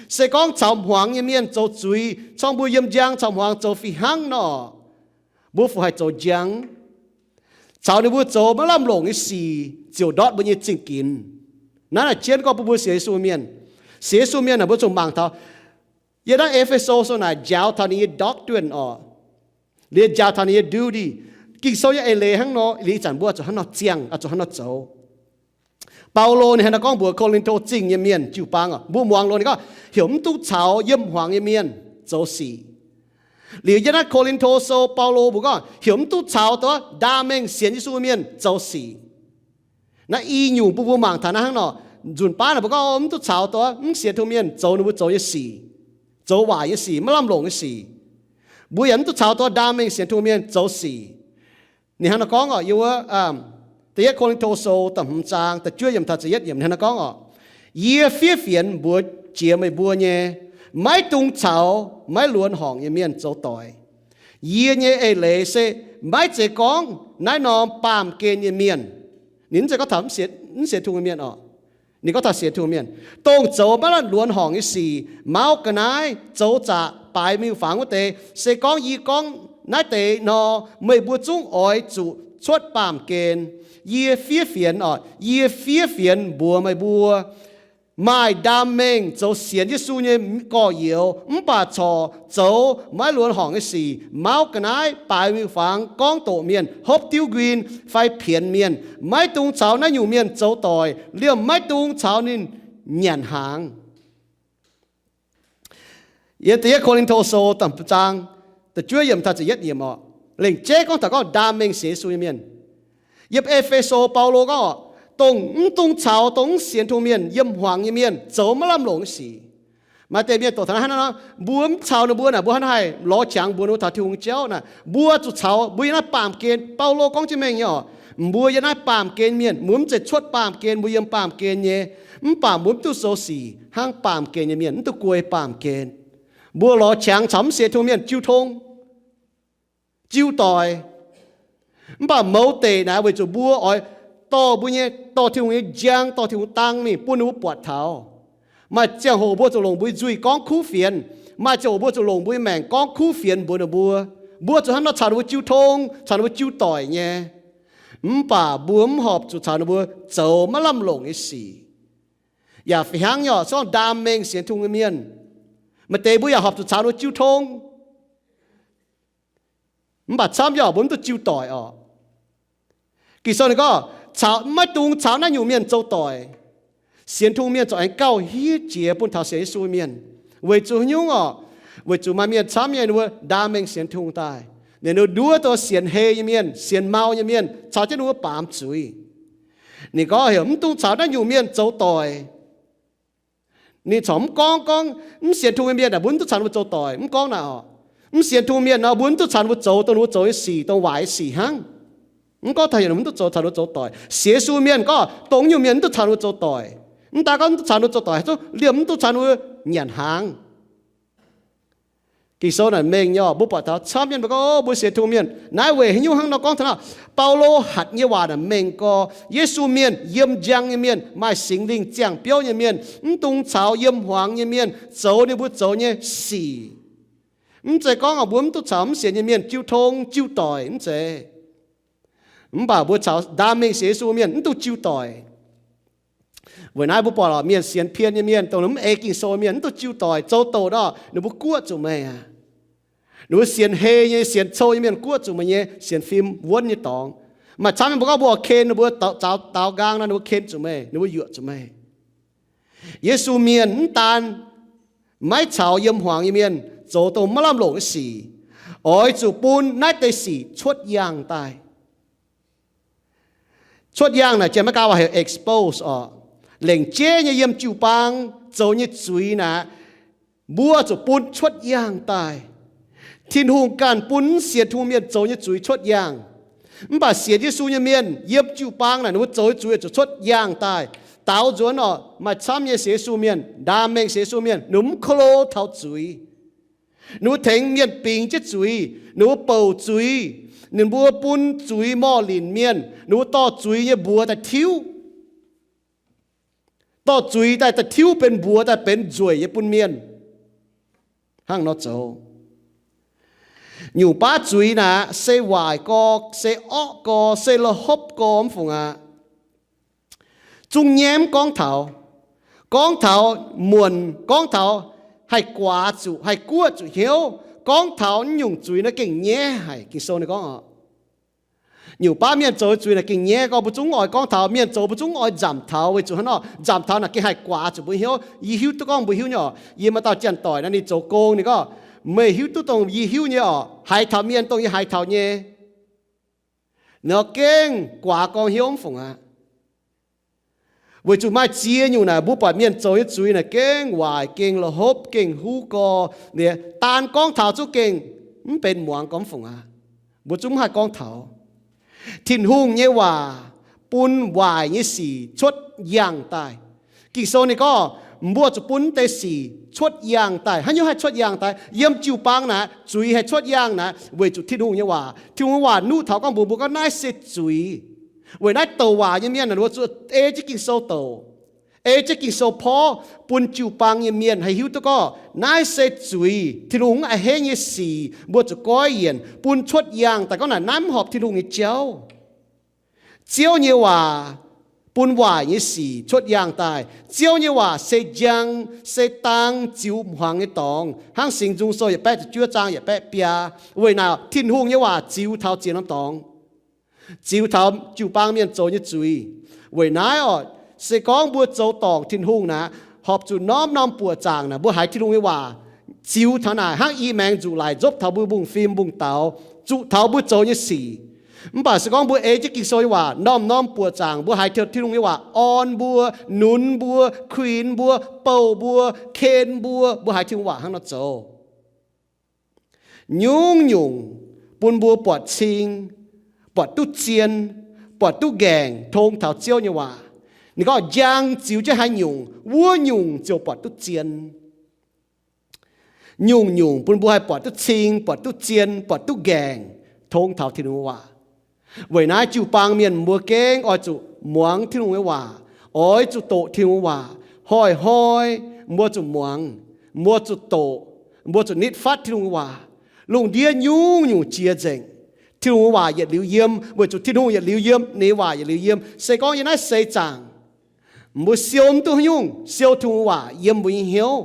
Se gorngv caux hmuangx nyei mienh zoux zuiz, corng mbuo yiem njang caux hmuangx zoux fih hnangv nor, mbuo fu haih zoux njang? Caux ninh mbuo zoux maiv lamh longc nyei sic ziouc ndortv mbuo nyei zingh ginx. Naaiv naaic jienv gorngv bun mbuo sienx Yesu mienh. Sienx Yesu mienh naaic mbuo zuqc mangc taux yiem naaiv E^fe^so Sou naaic njaaux taux ninh nyei doctrine orqc, liemh njaaux taux ninh nyei duty. Ging-Sou nyei eix leiz hnangv nor, liuz ih zanc mbuo zuqc hnangv nor ziangh, zuqc hnangv nor zoux. Baulo ninh hnangv naaiv gorngv mbuox Ko^lin^to Zingh nyei mienh jiu-baang orqc, mbuo muangx loz ninh gorngv heuc mv dungx caux yiem hmuangx nyei mienh zoux sic. Liuz yiem naaiv Ko^lin^to Sou Baulo mbuox gorngv heuc mv dungx caux dongh ndaam mengh sienx Yesu mienh zoux sic. Naaiv i nyungc bun mbuo mangc taux naaiv hnangv nor, nzunc baav naaic mbuo gorngv mv dungx caux dongh mv sienx Tin-Hungh mienh zoux ninh mbuo zoux nyei sic, zoux waaic nyei sic, maiv lamh longc nyei sic. Mbuo yaac mv dungx caux dongh ndaam mengh sienx Tin-Hungh mienh zoux sic. Ninh hnangv nor gorngv orqc, yiem wuov da'yietv Ko^lin^to Sou da'hmz zaang da'juov yiemc taux ziepc yietv yiemc ninh hnangv nor gorngv orqc, Yie fiev fienx mbuox jiex meih mbuo nyei, maiv dungx caux maiv luonx horngc nyei mienh zoux doic. Yie nyei eix leiz se maiv zeiz gorngv naaiv norm baamh gen nyei mienh. Ninh mv zeiz gorngv taux mv sienx Tin-Hungh nyei mienh oc. Ninh gorngv taux sienx Tin-Hungh mienh, dongh zoux maiv lamh luonx horngc nyei sic, mauv ga'naaiv, zoux zaqc, baaix miuc-fangx wuov deix. Se gorngv yie gorngv naaiv deix nor, meih mbuo zungv oix zuqc cuotv baamh gen. Yie fiev fienx oc, yie fiev fienx mbuox meih mbuo, maaih ndaam mengh zoux sienx Yesu nyei gorx-youz mv baac corc zoux maiv luonx horngc nyei sic, mauv ga'naaiv, baaix miuc-fangx, gorngv doqc mienh, hopv diuv nquin fai pienx mienh. Maiv dungx caux naaiv nyungc mienh zoux doic, liemh maiv dungx caux ninh nyanc hnaangx. Yiem da'yietv Ko^lin^to Sou da'feix zaang da'juov yiemc taux ziepc yietv yiemc oc, lengc jeiv gorngv taux gorngv ndaam mengh sienx Yesu nyei mienh. Yiem E^fe^so, Baulo gorngv, dongh mv dungx caux dongh mv sienx Tin-Hungh mienh, yiem hmuangx nyei mienh zoux maiv lamh longc nyei sic. Maaih deix mienh doqc taux naaiv hnangv nor, mbuo mv caux ninh mbuo naaic, mbuo hnangv haaix lorz qangx mbuox ninh mbuo taux Tin-Hungh jauv naaic? Mbuo zuqc caux mbuo yiem naaiv baamh gen. Baulo gorngv jienv mengh nyei oc, mbuo yiem naaiv baamh gen mienh, mbuo mv zeiz cuotv baamh gen, mbuo yiem baamh gen nyei. Mv baac mbuo mv duqv zoux sic hnangv baamh gen nyei mienh, mv duqv guei baamh gen. Mbuo lorz qangx caux mv sienx Tin-Hungh mienh jiu tong, jiu doic. Mv baac mouz deic naaic weic zuqc mbuo oix dorh mbuo nyei, dorh Tin-Hungh nyei njang, dorh Tin-Hungh dang mingh bun ninh mbuo buatc taux. Maaih ziangh hoc mbuo zuqc longc mbuo nzuih gorngv kuv fienx. Maaih ziangh hoc mbuo zuqc longc mbuo nyei maengc gorngv kuv fienx mbuox ninh mbuo. Mbuo zuqc hnangv nor caux ninh mbuo jiu tong, caux ninh mbuo jiu doic nyei. Mv baac mbuo mv horpc zuqc caux ninh mbuo zoux maiv lamh longc nyei sic. Yaac fih hnangv nyei oc, se gorngv ndaam mengh sienx Tin-Hungh nyei mienh, maaih deix mbuo yaac horpc zuqc caux ninh mbuo jiu tong. Mv baac camv nyei oc, mbuo mv duqv jiu doic oc. Ging-Sou ninh gorngv, caux, maiv dungx caux naaiv nyungc mienh zoux doic. Sienx Tin-Hungh mienh ziouc aengx gauh hiev jiex bun taux sienx Yesu mienh, weic zuqc haaix nyungc oc? Weic zuqc maaih mienh camv nyei ninh mbuo ndaam mengh sienx Tin-Hungh daaih, ninh mbuo nduov dongh sienx hei nyei mienh, sienx mau nyei mienh, caux jienv ninh mbuo baamz zuiz. Ninh gorngv heuc mv dungx caux naaiv nyungc mienh zoux doic. Ninh corc mv gorngv, gorngv mv sienx Tin-Hungh nyei mienh aah, mbuo mv duqv caux ninh mbuo zoux doic, mv gorngv naaic oc. Mv sienx Tin-Hungh mienh nor, mbuo mv duqv caux ninh mbuo zoux dongh ninh mbuo zoux nyei sic, dongh waaic nyei sic hnangv. Mv gorngv taux heuc ninh mbuo mv duqv zoux, caux ninh mbuo zoux doic. Sienx Yesu mienh gorngv dongh nyungc mienh mv duqv caux ninh mbuo zoux doic. Mv daaih gorngv mv duqv caux ninh mbuo zoux doic, liemh mv duqv caux ninh mbuo nyanc hnaangx. Ging-Sou naaic mengh nyei oc, mbuo buatc taux camv mienh mbuo gorngv, mbuo sienx Tin-Hungh mienh, naaiv weic haaix nyungc hnangv nor gorngv taux naaiv? Baulo hatc nyei waac naaic mengh gorx, Yesu mienh yiem njang nyei mienh, maaih Singx Lingh ziangh biouv nyei mienh, mv dungx caux yiem hmuangx nyei mienh zoux ninh mbuo zoux nyei sic. Mv zeiz gorngv mbuo mv duqv caux mv sienx nyei mienh jiu tong jiu doic, mv zeiz. Mv baac mbuo caux ndaam mengh sienx Yesu mienh mv duqv jiu doic. Weic naaiv mbuo buatc lorqc, mienh sienx pien nyei mienh, dongh mv ei Ging-Sou mienh mv duqv jiu doic, zoux doqc nor, ninh mbuo guoqv zuqc meih aqv. Ninh mbuo sienx hei nyei, sienx cou nyei mienh guoqv zuqc meih nyei sienx fim wuonv nyei dorngx. Maaih camv mienh mbuo gorngv mbuo ken ninh mbuo, daaux nqaang nor ninh mbuo ken zuqc meih, ninh mbuo yuoqc zuqc meih. Yesu mienh mv daan maiv caux yiem hmuangx nyei mienh zoux dongh maiv lamh longc nyei sic, oix zuqc bun naaiv deix sic cuotv yangh daaih. Cuotv yangh naaic janx-Meigaa waac heuc expose oc. Lengc jeiv nyei yiem jiu-baang zoux nyei zuiz naaic, mbuo zuqc bun cuotv yangh daaih. Tin-Hungh ganh bun mv sienx Tin-Hungh mienh zoux nyei zuiz cuotv yangh. Mv baac sienx Yesu nyei mienh yiem jiu-baang naaic ninh mbuo zoux nyei zuiz zuqc cuotv yangh daaih. Daaux nzuonx oc, maaih camv nyei sienx Yesu mienh, ndaam mengh sienx Yesu mienh, ninh mbuo mv ko lo taux zuiz. Ninh mbuo tengx mienh bingx jienv zuiz, ninh mbuo bouc zuiz, ninh mbuo bun zuiz morh linc mienh, ninh mbuo dorh zuiz nyei mbuox daaih tiuv. Dorh zuiz daaih, daaih tiuv benx mbuox daaih benx nzueic nyei bun mienh. Hnangv nor zoux. Nyungc baav zuiz naaic se waaic gorx, se orqv gorx, se la'hopv gorx mv fungc aqv. Zungv nyaiv mv gorngv taux. Gorngv taux muonc, gorngv taux haih guaax zuqc, haih guoqv zuqc hnyouv. Gorngv taux naaiv nyungc zuiz naaiv gengh nyaiv haic, Ging-Sou ninh gorngv oc. Nyungc baav mienh zoux zuiz naaic gengh nyaiv gorngv mbuo zungv oix gorngv taux, mienh zoux mbuo zungv oix nzamc taux, weic zuqc hnangv nor nzamc taux naaic gengh haih guaax zuqc mbuo hnyouv. Yie hiuv duqv gorngv mbuo hiuv nyei oc. Yie maaih dauh janx-doic naaiv ninh zoux gong, ninh gorngv, meih hiuv duqv dongh yie hiuv nyei oc, haiz taux mienh dongh yie haiz taux nyei. Nor gengh guaax gorx hnyouv mv fungc aqv. Weic zuqc maaih ziex nyungc naaic mbuo buatc mienh zoux nyei zuiz naaic gengh waaic, gengh la'hopv, gengh huv gorx, daan gorngv taux zungv gengh mv benx muangx gorx mv fungc aqv. Mbuo zungv mv haih gorngv taux. Tin-Hungh nyei waac bun waaic nyei sic cuotv yangh daaih. Ging-Sou ninh gorngv, Mbuo zuqc bun deix sic cuotv yangh daaih. Haaix nyungc haih cuotv yangh daaih? Yiem jiu-baang naaic, zuiz haih cuotv yangh naaic, weic zuqc Tin-Hungh nyei waac. Tin-Hungh nyei waac nuqv taux gorngv mbuox mbuo gorngv naaiv se zuiz. Weic naaiv douc waac nyei mienh naaic, mbuo zuqc ei jienv Ging-Sou douc, ei jienv Ging-Sou porv, bun jiu-baang nyei mienh haih hiuv duqv gorngv naaiv se zuiz, Tin-Hungh mv a'hneiv nyei sic, mbuo zuqc goiv yienc bun cuotv yangh daaih gorngv naaic naaiv mv horpc Tin-Hungh nyei jauv. Ziouv nyei waac bun waaic nyei sic cuotv yangh daaih. Ziouv nyei waac se njang, se dang ziux hmuangx nyei dorngx. Hnangv Singx Nzung Sou yietc baeqv ziepc juov zaang yietc baeqv biaa. Weic naaic Tin-Hungh nyei waac ziux taux ziex norm dorngx. Ziux taux jiu-baang mienh zoux nyei zuiz. Weic naaiv oc, se gorngv mbuo zoux dorngc Tin-Hungh naaic, horpc zuqc norm-norm buoqc zaangc naaic, mbuo haiz Tin-Hungh nyei waac ziux taux naaic, hnangv i maengx nzuqc laic nzopv taux mbuo mbungv-fim mbungv-daux, zuqc taux mbuo zoux nyei sic. Mv baac se gorngv mbuo ei jienv Ging-Sou nyei waac norm-norm buoqc zaangc, mbuo haiz Tin-Hungh nyei waac orn mbuo, nunz mbuo, kuinx mbuo, bouh mbuo, ken mbuo, mbuo haiz Tin-Hungh waac hnangv nor zoux. Nyungc-nyungc bun mbuo buatc cing, buatc duqv zien, buatc duqv nqaengc tong taux Ziouv nyei waac. Ninh gorngv njang ziux jienv haaix nyungc, wuov nyungc ziouc buatc duqv zien. Nyungc-nyungc bun mbuo haih buatc duqv cing, buatc duqv zien, buatc duqv nqaengc tong taux Tin-Hungh waac. Weic naaiv jiu-baang mienh mbuo gengh oix zuqc muangx Tin-Hungh nyei waac, oix zuqc doqc Tin-Hungh waac. Hnoi-hnoi mbuo zuqc muangx, mbuo zuqc doqc, mbuo zuqc nitv fatv Tin-Hungh nyei waac. Lungh ndiev nyungc-nyungc jiex nzengc, Tin-Hungh nyei waac yietc liuz yiem, weic zuqc Tin-Hungh yietc liuz yiem, ninh nyei waac yietc liuz yiem. Se gorngv yiem naaiv seix zaangc mbuo siou mv duqv haaix nyungc, siou Tin-Hungh waac yiem mbuo nyei hnyouv.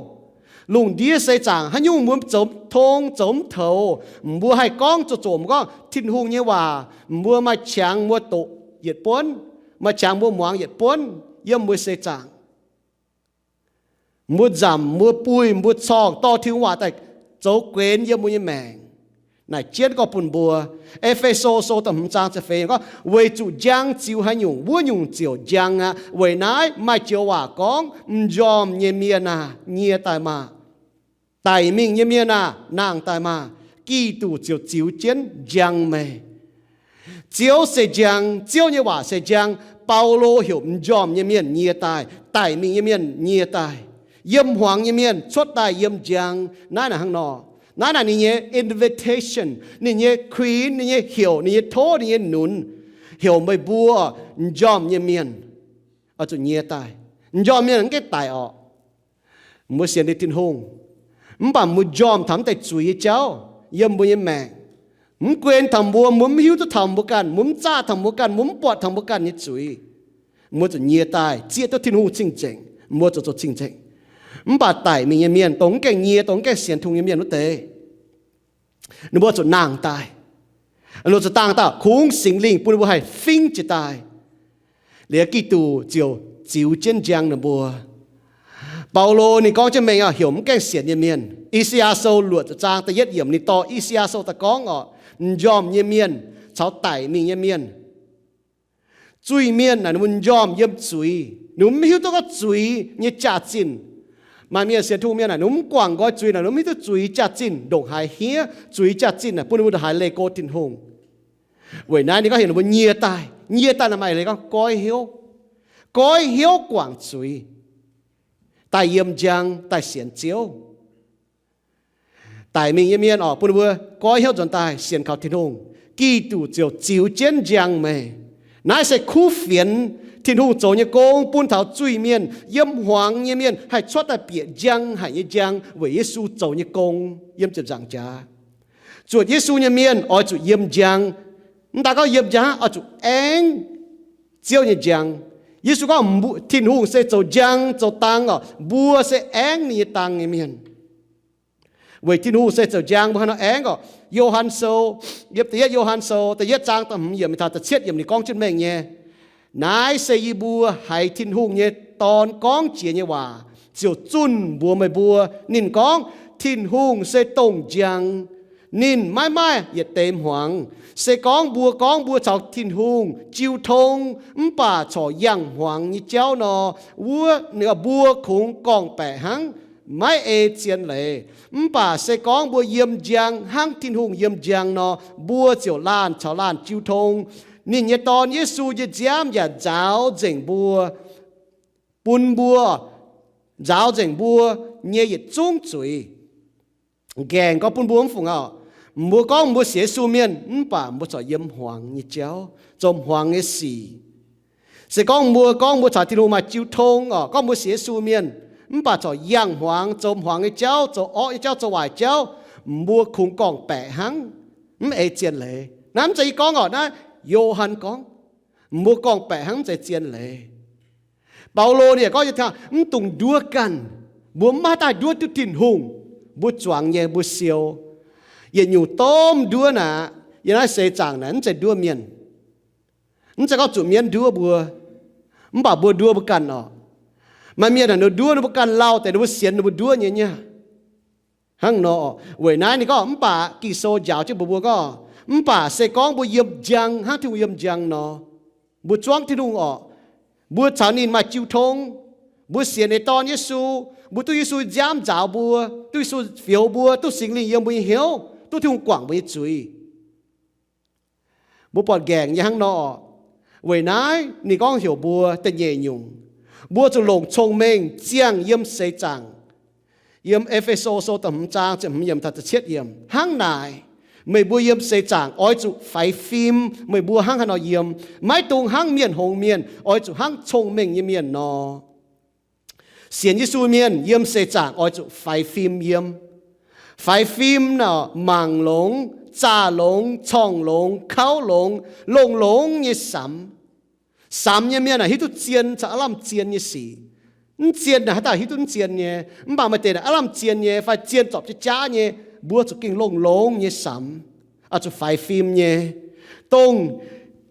Lungh ndiev seix zaangc haaix nyungc mbuo zoux mv tong, zoux mv toux, mbuo haih gorngv zoqc zoqc mbuo gorngv Tin-Hungh nyei waac, mbuo maaih qangx mbuo doqc yietc buonv, maaih qangx mbuo muangx yietc buonv yiem mbuo seix zaangc. Mbuo nzamc, mbuo buih, mbuo corngh dorh Tin-Hungh waac daaih zoux guenx yiem mbuo nyei maengc. Naaic jienv gorngv bun mbuo, E^fe^so Sou da'hmz zaang ziepc feix gorngv, weic zuqc njang ziux haaix nyungc, wuov nyungc ziouc njang aqv. Weic naaiv maaih joux waac gorngv, m'njormh nyei mienh aah, nyie daaih maah! Daic mingh nyei mienh aah, nangh daaih maah! Giduc ziouc ziux jienv njang meih. Ziouv se njang, Ziouv nyei waac se njang. Baulo heuc m'njormh nyei mienh nyie daaih, daic mingh nyei mienh nyie daaih, yiem hmuangx nyei mienh cuotv daaih yiem njang. Naaiv naaic hnangv nor. Naaiv naaic ninh nyei invitation, ninh nyei kuinx, ninh nyei heuc, ninh nyei tov, ninh nyei nunz, heuc meih mbuo m'njormh nyei mienh oix zuqc nyie daaih. M'njormh mienh mv gaengh daic orqc. Mbuo sienx liuz Tin-Hungh, mv baac mbuo njormh taux mv deix zuiz nyei jauv yiem mbuo nyei maengc. Mv guen taux mbuo, mbuo mv hiuv duqv taux mbuo ganh, mbuo mv zaah taux mbuo ganh, mbuo mv buatc taux mbuo ganh nyei zuiz. Mbuo zuqc nyie daaih zieqv duqv Tin-Hungh cing-nzengc, mbuo zuqc zoux cing-nzengc. Mv baac daic mingh nyei mienh, dongh mv gaengh nyie, dongh mv gaengh sienx Tin-Hungh nyei mienh wuov deix, ninh mbuo zuqc nangh daaih. Ninh mbuo zuqc dangh daaih, kungx Singx Lingh bun ninh mbuo haih fingx jiez daaih. Liuz Giduc ziouc ziux jienv njang ninh mbuo. Baulo ninh gorngv jienv mengh oc, heuc mv gaengh sienx nyei mienh. I^saa^yaa Sou luoqc ziepc zaang da'yietv yiemc ninh dorh I^saa^yaa Sou daaih gorngv oc, m'njormh nyei mienh caux daic mingh nyei mienh. Zuiz-mienh naaic ninh mbuo m'njormh yiem zuiz, ninh mbuo mv hiuv duqv gorngv zuiz nyei jaax-zinh. Maaih mienh sienx Tin-Hungh mienh naaic, ninh mbuo mv guangc nqoi zuiz naaic, ninh mbuo mv hiuv duqv zuiz jaax-zinh ndongc haaix hniev. Zuiz jaax-zinh naaic bun ninh mbuo ndongc haaix leih go Tin-Hungh. Weic naaiv ninh gorngv heuc ninh mbuo nyie daaih, nyie daaih naaic maaih leiz gorngv goiv hnyouv, goiv hnyouv guangc zuiz, daaih yiem njang, daaih sienx Ziouv. Daic mingh nyei mienh oc, bun ninh mbuo goiv hnyouv nzuonx daaih sienx kaux Tin-Hungh, Giduc ziouc ziux jienv njang meih. Naaiv se kuv fienx Tin-Hungh zoux nyei gong bun taux zuiz-mienh, yiem hmuangx nyei mienh haih cuotv daaih bieqc njang haic nyei njang weic Yesu zoux nyei gong yiem ziepc nzaangc jaax. Zuotc Yesu nyei mienh oix zuqc yiem njang. Mv daaih gorngv yiem njang, oix zuqc aengv Ziouv nyei njang. Yesu gorngv, Tin-Hungh se zoux njang zoux dang oc, mbuo se aengv ninh nyei dang nyei mienh. Weic Tin-Hungh se zoux njang, mbuo haaix nor aengv oc? Yo^han Sou, yiem da'yietv Yo^han Sou da'yietv zaang da'hmz yiemc mingh taux da'cietv yiemc ninh gorngv jienv mengh nyei, naaiv se yie mbuo haiz Tin-Hungh nyei Dorn gorngv jiex nyei waac ziouc zunh mbuox meih mbuo. Ninh gorngv, Tin-Hungh se dongh njang. Ninh maiv maaih yietc deix hmuangx. Se gorngv mbuo gorngv mbuo caux Tin-Hungh jiu tong mv baac corc yangh hmuangx nyei jauv nor, wuov mbuo kungx gorngv-baeqc hnangv, maiv ei zien leiz. Mv baac se gorngv mbuo yiem njang hnangv Tin-Hungh yiem njang nor, mbuo ziouc laanh caux laanh jiu tong. Ninh nyei Dorn, Yesu, nyei nziaamv yaac nzaaux nzengc mbuo, bun mbuo nzaaux nzengc mbuo nyei yietc zungv zuiz. Nqaengc gorngv bun mbuo mv fungc auv, mbuo gorngv mbuo sienx Yesu mienh mv baac mbuo corc yiem hmuangx nyei jauv, zoux hmuangx nyei sic. Se gorngv mbuo gorngv mbuo caux Tin-Hungh maaih jiu tong orqc, gorngv mbuo sienx Yesu mienh, mv baac corc yangh hmuangx, zoux hmuangx nyei jauv, zoux orqv nyei jauv, zoux waaic jauv, mbuo kungx gorngv-baeqc hnangv, mv ei zien leiz. Naaiv mv zeiz yie gorngv orqc, naaiv Yo^han gorngv. Mbuo gorngv-baeqc hnangv, mv zeiz zien leiz. Baulo ninh yaac gorngv nyei, mv dungx nduov ganh. Mbuo mv maaih haaix dauh nduov duqv Tin-Hungh. Mbuo zuangx nyei, mbuo siou. Yietc nyungc domh nduov naaic, yiem naaiv seix zaangc naaic mv zeiz nduov mienh. Mv zeiz gorngv zuqc mienh nduov mbuo, mv baac mbuo nduov mbuo ganh orqc. Maaih mienh haaix nduov ninh mbuo ganh lauh deix ninh mbuo sienx ninh mbuo nduov nyei nyei. Hnangv nor, weic naaiv ninh gorngv mv baac Ging-Sou njaaux jienv mbuox mbuo gorngv, mv baac se gorngv mbuo yiem njang hnangv Tin-Hungh yiem njang nor, mbuo zuangv Tin-Hungh orqc, mbuo caux ninh maaih jiu tong, mbuo sienx ninh Dorn Yesu, mbuo duqv Yesu nziaamv nzaaux mbuo, duqv Yesu fioux mbuo, duqv Singx Lingh yiem mbuo nyei hnyouv, duqv Tin-Hungh guangc mbuo nyei zuiz. Mbuo buatc nqaengc nyei hnangv nor. Weic naaiv ninh gorngv heuc mbuo da'nyeic nyungc, mbuo zuqc longc cong-mengh ziangh yiem seix zaangc. Yiem E^fe^so Sou da'hmz zaang ziepc hmz yiemc taux ziepc cietv yiemc, hnangv naaic, meih mbuo yiem seix zaangc oix zuqc faix fim meih mbuo hnangv haaix nor yiem, maiv dungx hnangv mienh hngongx mienh, oix zuqc hnangv cong-mengh nyei mienh nor. Sienx Yesu mienh yiem seix zaangc oix zuqc faix fim yiem. Faix fim nor, mangc longx, zaah longx, corngh longx, kauv longx, longx-longx nyei samx. Samx nyei mienh aah, hiuv duqv zien caux aav lamh zien nyei sic. Mv zien naaic haaix dauh hiuv duqv mv zien nyei. Mv baac maaih deix naaic aav lamh zien nyei fai zien zorpc jaav jaav nyei. Mbuo zuqc gengh longx-longx nyei samx, oix zuqc faix fim nyei. Dongh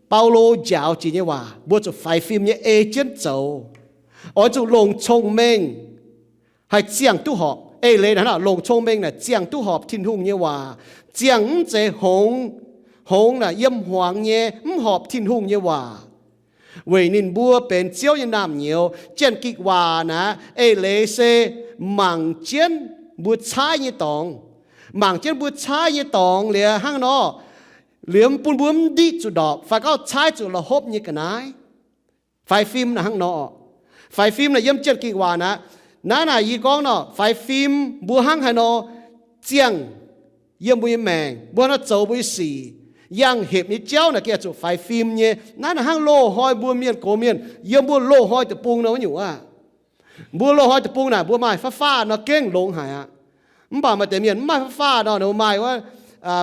Baulo njaaux jiex nyei waac, mbuo zuqc faix fim nyei ei jienv zoux. Oix zuqc longc cong-mengh haih ziangh duqv horpc. Eix leiz naaic, longc cong-mengh naaic ziangh duqv horpc Tin-Hungh nyei waac. Ziangh mv zeiz hngongx, hngongx naaic yiem hmuangx nyei, mv horpc Tin-Hungh nyei waac. Weic ninh mbuo benx Ziouv nyei naamh nyouz. Janx-gikc waac naaic eix leiz se mangc jienv mbuo caaiv nyei dorngx. Mangc jienv mbuo caaiv nyei dorngx liuz hnangv nor, liemh bun mbuo mv ndiqv zuqc ndorpc fai gorngv caaiv zuqc la'hopv nyei ga'naaiv. Faix fim naaic hnangv nor. Faix fim naaic yiem Janx-gikc waac naaic, naaiv naaic yie gorngv nor, faix fim mbuo hnangv haaix nor ziangh yiem mbuo nyei maengc, mbuo hnangv haaix nor zoux mbuo nyei sic, yangh hepc nyei jauv naaic gengh zuqc faix fim nyei. Naaiv naaic hnangv loz-hnoi mbuo mienh gox mienh yiem mbuo loz-hnoi deic-bung nor wuov nyungc aqv. Mbuo loz-hnoi deic-bung naaic mbuo maaih fav faah nor gengh longx haic aqv. Mv baac maaih deix mienh mv maaih fav faah nor, ninh mbuo maaih wuov,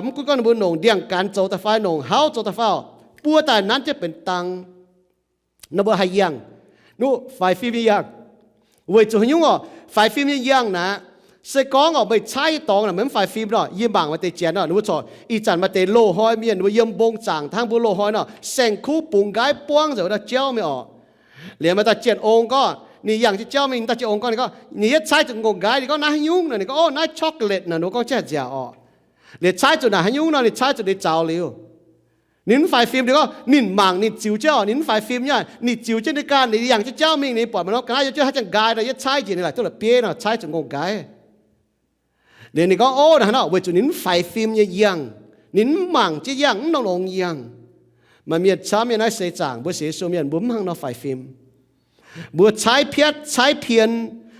mv gunv gorngv ninh mbuo longc ndiangx-ganx zoux daaih fai longc hauv zoux daaih fai, buov daaih nanv jienv benx dang. Nor mbuo haih yangh, nuqv faix fim nyei yangh. Weic zuqc haaix nyungc orqc? Faix fim nyei yangh naaic, se gorngv orqc meih caaiv nyei dorngx naaic meih mv faix fim nor, yie mangc maaih deix janx nor, ninh mbuo corc ih zanc maaih deix loz-hnoi mienh ninh mbuo yiem mbong zaangc hnangv mbuo loz-hnoi nor, saeng-kuv bungx nqaiv buangv nzengc wuov dauh jauv mingh orqc. Liemh maaih dauh janx ong gorngv ninh yangh jienv jauv mingh, dauh janx ong gorngv ninh gorngv ninh yietv caaiv zuqc ngongh nqaiv, ninh gorngv naaiv haaix nyungc nor, ninh gorngv, oh, naaiv chocolate nor, ninh mbuo gorngv jaax nziaauc orqc. Liemh caaiv zuqc naaic haaix nyungc nor, ninh caaiv zuqc ninh zaux liuz. Ninh mv faix fim, ninh gorngv ninh mangc ninh ziux jienv orqc, ninh mv faix fim nyei, ninh ziux jienv ninh ganh, ninh yangh jienv jauv mingh, ninh buatc maaih norm ga'naaiv yiem jienv haaix zanc nqaai nor, yietv caaiv njiec ninh laaic duqv la'bieiv nor, caaiv zuqc ngongh nqaiv. Liemh ninh gorngv, ov, naaiv hnangv nor, weic zuqc ninh mv faix fim nyei yangh. Ninh mv mangc jienv yangh, mv longx-longx yangh. Maaih mienh camv nyei naaiv seix zaangc, mbuo sienx Yesu mienh mbuo mv hnangv nor faix fim. Mbuo caaiv piatv, caaiv pien,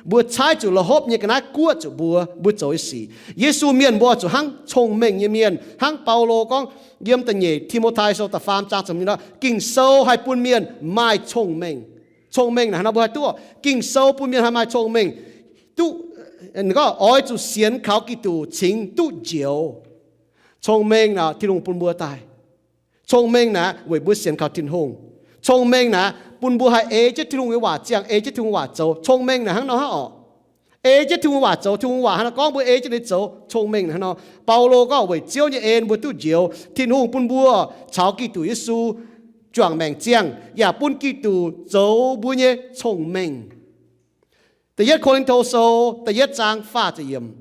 mbuo caaiv zuqc la'hopv nyei ga'naaiv guoqv zuqc mbuo, mbuo zoux nyei sic. Yesu mienh mbuo zuqc hnangv cong-mengh nyei mienh, hnangv Baulo gorngv yiem da'nyeic Ti^mo^tai Sou da'faam zaang ziepc hmz nor, Ging-Sou haih bun mienh maaih cong-mengh. Cong-mengh naaic hnangv nor mbuo haih duqv, Ging-Sou bun mienh haih maaih cong-mengh, duqv, gorngv oix zuqc sienx kaux Giduc cingx duqv njoux. Cong-mengh naaic Tin-Hungh bun mbuo daaih. Cong-mengh naaic weic mbuo sienx kaux Tin-Hungh. Cong-mengh naaic bun mbuo haih ei jienv Tin-Hungh nyei waac ziangh, ei jienv Tin-Hungh waac zoux. Cong-mengh naaic hnangv nor hnangv orqc. Ei jienv Tin-Hungh waac zoux, Tin-Hungh waac hnangv nor gorngv mbuo ei jienv ninh zoux. Cong-mengh naaic hnangv nor. Baulo gorngv weic Ziouv nyei en mbuo duqv njoux. Tin-Hungh bun mbuo caux Giduc Yesu juangc maengc ziangh, yaac bun Giduc zoux mbuo nyei cong-mengh. Da'yietv Ko^lin^to Sou da'yietv zaang faah ziepc yiemc,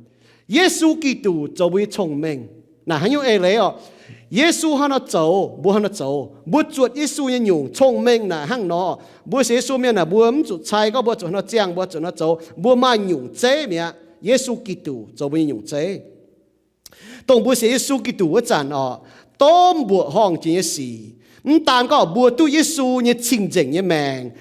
Yesu Giduc zoux mbuo nyei cong-mengh. Naaic haaix nyungc eix leiz orqc? Yesu hnangv nor zoux, mbuo hnangv nor zoux. Mbuo zuotc Yesu nyei nyungc, cong-mengh naaic hnangv nor. Mbuo sienx Yesu mienh naaic, mbuo mv zuqc cai gorngv mbuo zuqc hnangv nor ziangh, mbuo zuqc hnangv nor zoux. Mbuo maaih nyungc zeiv mi'aqv. Yesu Giduc zoux mbuo nyei nyungc zeiv. Dongh mbuo sienx Yesu Giduc wuov zanc orqc, domh mbuoqc horngh jiex nyei sic, mv daan gorngv mbuo duqv Yesu nyei cing-nzengc nyei maengc,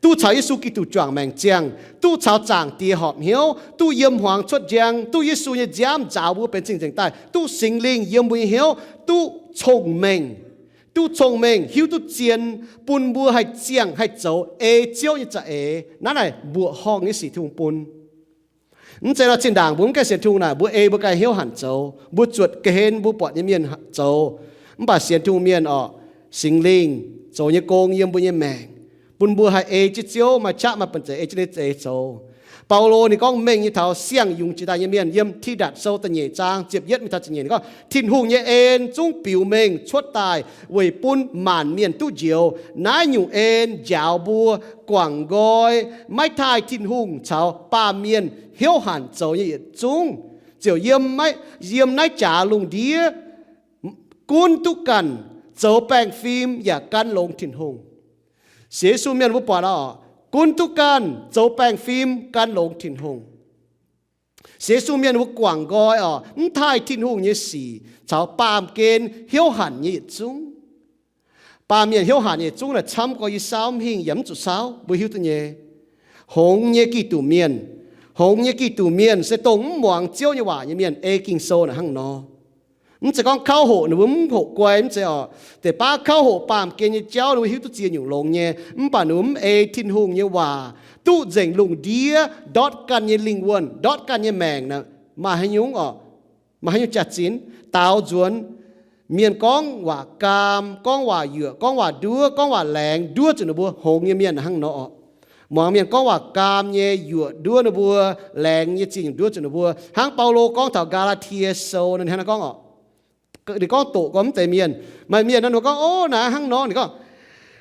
duqv caux Yesu Giduc juangc maengc ziangh, duqv caux Zaangc Diex horpc hnyouv, duqv yiem hmuangx cuotv njang, duqv Yesu nyei nziaamv nzaaux mbuo benx cing-nzengc daaih, duqv Singx Lingh yiem mbuo nyei hnyouv, duqv cong-mengh, duqv cong-mengh hiuv duqv zien, bun mbuo haih ziangh haih zoux ei Ziouv nyei za'eix. Naaiv naaic mbuoqc horngh nyei sic Tin-Hungh bun. Mv zeiz nor zinh ndaangc mbuo mv gaengh sienx Tin-Hungh naaic, mbuo ei mbuo ganh hnyouv hanc zoux, mbuo zuotc ga'hlen mbuo buatc nyei mienh zoux. Mv baac sienx Tin-Hungh mienh orqc, Singx Lingh zoux nyei gong yiem mbuo nyei maengc, bun mbuo haih ei jienv Ziouv, maaih qaqv maaih banh zeic ei jienv nyei za'eix zoux. Baulo ninh gorngv mengh nyei taux siang-yungz jiex daaih nyei mienh yiem Tidatc Sou da'nyeic zaang ziepc yietv mingh taux ziepc nyeic, ninh gorngv, Tin-Hungh nyei en zungv biux mengh cuotv daaih weic bun maanc mienh duqv njoux. Naaiv nyungc en njaaux mbuo guangc nqoi maiv taaih Tin-Hungh caux baamh mienh hnyouv hanc zoux nyei yietc zungv, ziouc yiem, yiem naaiv jaax lungh ndiev gunv duqv ganh zoux baengh fim yaac gan longx Tin-Hungh. Sienx Yesu mienh mbuo buatc orqc, gunv duqv ganh zoux baengh fim gan longx Tin-Hungh. Sienx Yesu mienh mbuo guangc nqoi orqc, mv taaih Tin-Hungh nyei sic caux baamh gen hnyouv hanc nyei yietc zungv. Baamh mienh hnyouv hanc nyei yietc zungv naaic camv gorx, yie saauv mv hingh yaac mv zuqc saauv, mbuo hiuv duqv nyei. Hngongx nyei Giduc mienh, hngongx nyei Giduc mienh se dongh mv muangx Ziouv nyei waac nyei mienh ei Ging-Sou naaic hnangv nor. Mv zeiz gorngv kauv hoqc ninh mbuo mv hoqc guai, mv zeiz orqc. Deix baav kauv hoqc baamh gen nyei jauv ninh mbuo hiuv duqv ziex nyungc longx nyei, mv baac ninh mbuo mv ei Tin-Hungh nyei waac duqv nzengc lungh ndiev ndortv ganh nyei lingh wuonh, ndortv ganh nyei maengc naaic, maaih haaix nyungc orqc, maaih haaix nyungc jaax-zinh daaux nzuonx. Mienh gorngv waac gaam, gorngv waac yuoqc, gorngv waac nduov, gorngv waac laengz nduov zuqc ninh mbuo, hngongx nyei mienh hnangv nor orqc. Muangx mienh gorngv waac gaam nyei, yuoqc nduov ninh mbuo, laengz nyei ziex nyungc nduov zuqc ninh mbuo. Hnangv Baulo gorngv taux Gaa^laa^tie Sou naaic, ninh hnangv naaiv gorngv orqc. Ninh gorngv doqc gorngv mv deix mienh, maaih mienh nor ninh gorngv, Ov, naaiv hnangv nor. Ninh gorngv,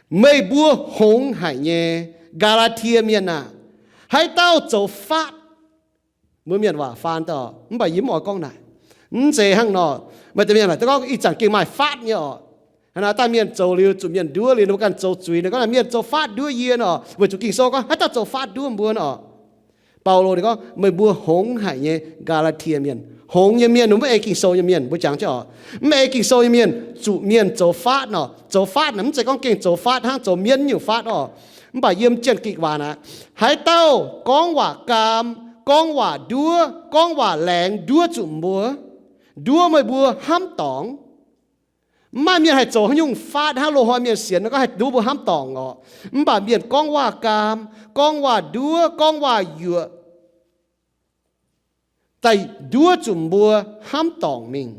Meih mbuo hngongx haic nyei Gaa^laa^tie mienh aah! Haaix dauh zoux faatv? Mbuo mienh waac faan daaih, mv baac yie mv oix gorngv naaic. Mv zeiz hnangv nor. Maaih deix mienh naaic gorngv ih zanc gengh maaih faatv nyei orqc. Hnangv naaiv daaih mienh zoux liuz zuqc mienh nduov liuz, ninh mbuo ganh zoux zuiz. Ninh gorngv naaic, Mienh zoux faatv nduov yie nor, weic zuqc Ging-Sou gorngv haaix dauh zoux faatv nduov mbuo nor. Baulo ninh gorngv, Meih mbuo hngongx haic nyei Gaa^laa^tie mienh. Hngongx nyei mienh, mv ei Ging-Sou nyei mienh, mbuo jangx jienv orqc. Mv ei Ging-Sou nyei mienh zuqc mienh zoux faatv nor. Zoux faatv naaic mv zeiz gorngv gengh zoux faatv hnangv zoux mienv nyungc faatv orqc. Mv baac yiem Janx-Gikc waac naaic, Haaix dauh gorngv waac gaam, gorngv waac nduov, gorngv waac laengz nduov zuqc mbuo, nduov meih mbuo hnamv dorngc. Mv maaih mienh haih zoux haaix nyungc faatv hnangv loz-hnoi mienh sienx nor gorngv haih nduov mbuo hnamv dorngc orqc. Mv baac mienh gorngv waac gaam, gorngv waac nduov, gorngv waac yuoqc, daaih nduov zuqc mbuo hnamv dorngc mingh.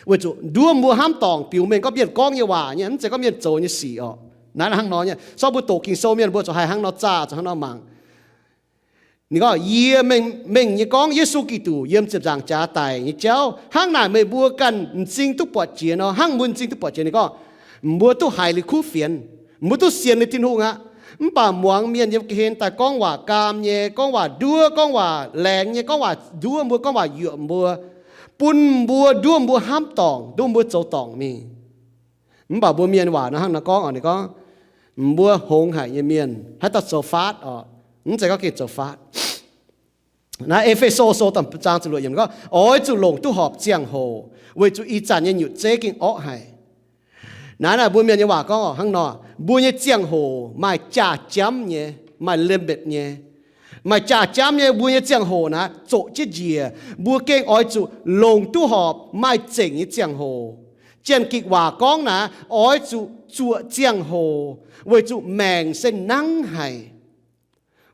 Weic zuqc nduov mbuo hnamv dorngc biux mengh gorngv mienh gorngv nyei waac nyei, mv zeiz gorngv mienh zoux nyei sic orqc. Naaiv hnangv nor nyei. Sortv mbuo doqc Ging-Sou mienh mbuo zuqc haih hnangv nor zaah, zuqc hnangv nor mangc. Ninh gorngv, Yie mengh, mengh nyei gorngv Yesu Giduc yiem ziepc nzaangc jaax daic nyei jauv, hnangv naaic meih mbuo ganh m'zing duqv buatc jiex nor. Hnangv mbuo m'zing duqv buatc jiex, ninh gorngv, mbuo duqv haiz liuz kuv fienx, mbuo duqv sienx liuz Tin-Hungh aqv. Mv baac muangx mienh yiem ga'hlen daaih gorngv waac gaam nyei, gorngv waac nduov, gorngv waac laengz nyei, gorngv waac nduov mbuo, gorngv waac yuoqc mbuo, bun mbuo nduov mbuo hnamv dorngc, nduov mbuo zoux dorngc mingh. Mv baac mbuo mienh waac nor hnangv nor gorngv orqc, ninh gorngv, Mbuo hngongx haic nyei mienh, haaix dauh zoux faatv orqc? Mv zeiz gorngv gengh zoux faatv. Naaiv E^fe^so Sou da'feix zaang ziepc luoqc yiemc gorngv, Oix zuqc longc duqv horpc ziangh hoc, weic zuqc ih zanc nyei nyutc zeiv gengh orqv haic. Naaiv naaic mbuo mienh nyei waac gorngv orqc, hnangv nor, mbuo nyei ziangh hoc maaih jaax-jamv nyei, maaih limit nyei. Maaih jaax-jamv nyei, mbuo nyei ziangh hoc naaiv zoqc jienv njiec. Mbuo gengh oix zuqc longc duqv horpc maaih zengc nyei ziangh hoc. Janx-Gikc waac gorngv naaiv, oix zuqc zuoqc ziangh hoc, weic zuqc maengc se nangv haic.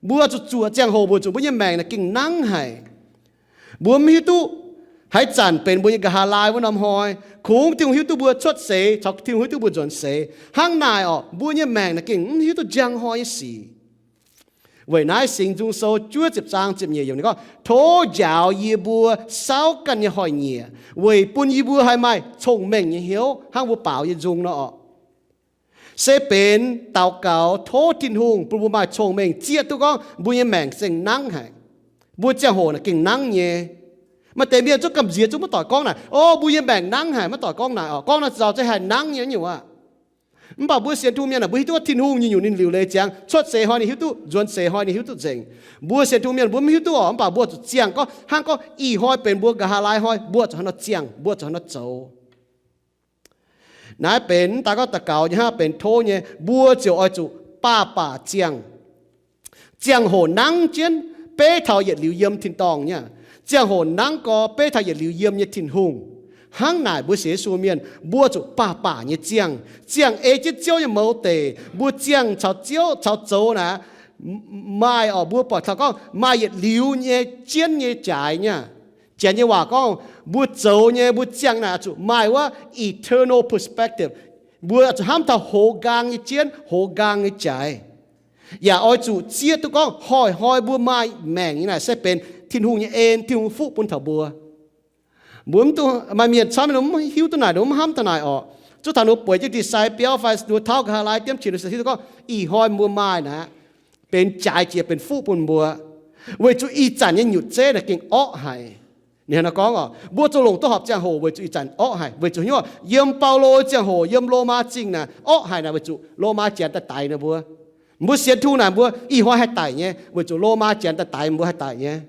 Mbuo zuqc zuoqc ziangh hoc weic zuqc mbuo nyei maengc naaic gengh nangv haic. Mbuo mv hiuv duqv haaix zanc benx mbuo nyei nqa'haav laai wuov norm hnoi. Kungx Tin-Hungh hiuv duqv mbuo cuotv seix, caux Tin-Hungh hiuv duqv mbuo nzuonx seix. Hnangv naaic orqc, mbuo nyei maengc naaic gengh mv hiuv duqv njang hnoi nyei sic. Weic naaiv Singx Nzung Sou juov ziepc zaang ziepc nyeic yiemc ninh gorngv, Tov njaaux yie mbuo saauv ganh nyei hnoi-nyieqc, weic bun yie mbuo haih maaih cong-mengh nyei hnyouv, hnangv mbuo baaux nyei nzung nor orqc. Se benx daux gaux tov Tin-Hungh bun mbuo maaih cong-mengh zieqv duqv gorngv mbuo nyei maengc zengh nangv haic. Mbuo ziangh hoc naaic gengh nangv nyei. Maaih deix mienh zungv gamh nziex zungv maiv doic gorngv naaic, O, mbuo nyei maengc nangv haic, maiv doic gorngv naaic orqc. Gorngv naaic zaux zeiz haih nangv nyei nyungc aqv. Mv baac mbuo sienx Tin-Hungh mienh naaic, mbuo hiuv duqv Tin-Hungh nyei nyungc ninh liuc leiz ziangx, cuotv seix hnoi ninh hiuv duqv, nzuonx seix hnoi ninh hiuv duqv nzengc. Mbuo sienx Tin-Hungh mienh mbuo mv hiuv duqv orqc, mv baac mbuo zuqc ziangh gorngv hnangv gorngv ih hnoi benx mbuo nqa'haav laai hnoi, mbuo zuqc hnangv nor ziangh, mbuo zuqc hnangv nor zoux. Naaiv benx mv daaih gorngv daux gaux nyei hnangv, benx tov nyei, mbuo ziouc oix zuqc baac baac ziangh. Ziangh hoc nangv jienv beiv taux yietc liuz yiem tin-dorngh nyei aqv. Ziangh hoc nangv gau beiv taux yietc liuz yiem nyei Tin-Hungh. Hnangv naaic mbuo sienx Yesu mienh, mbuo zuqc baac baac nyei ziangh. Ziangh ei jienv Ziouv nyei mouz deic. Mbuo ziangh caux Ziouv caux zoux naaic, maaih oc, mbuo buatc taux gorngv maaih yietc liuz nyei jienv nyei jaaix nyei aqv. Janx nyei waac gorngv, mbuo zoux nyei, mbuo ziangh naaic zuqc maaih wuov eternal perspective. Mbuo zuqc hnamv taux hoz nqaang nyei jienv, hoz nqaang nyei jaaix. Yaac oix zuqc zieqv duqv gorngv hnoi-hnoi mbuo maaih maengc nyei naaic se benx Tin-Hungh nyei en, Tin-Hungh fuqv bun taux mbuo. Mbuo mv duqv, maaih mienh camv mv hiuv duqv naaic, ninh mv hnamv daaih naaic orqc. Zuqc taux ninh bueix jienv di sai biauv fai ninh taux nqa'haav laai diemv qiex, ninh se hiuv duqv gorngv ih hnoi mbuo maaih naaic benx jaaix jiex benx fuqv bun mbuo, weic zuqc ih zanc nyei nyutc zeiv naaic gengh orqv haic. Ninh hnangv naaiv gorngv orqc, mbuo zuqc longc duqv horpc ziangh hoc weic zuqc ih zanc orqv haic, weic zuqc hnyouv yiem Baulo ziangh hoc, yiem Lomaa Zingh naaic orqv haic naaic, weic zuqc Lomaa Janx daaih daix ninh mbuo. Mbuo sienx Tin-Hungh naaic mbuo ih hnoi haih daic nyei, weic zuqc Lomaa Janx daaih daix mbuo haih daic nyei.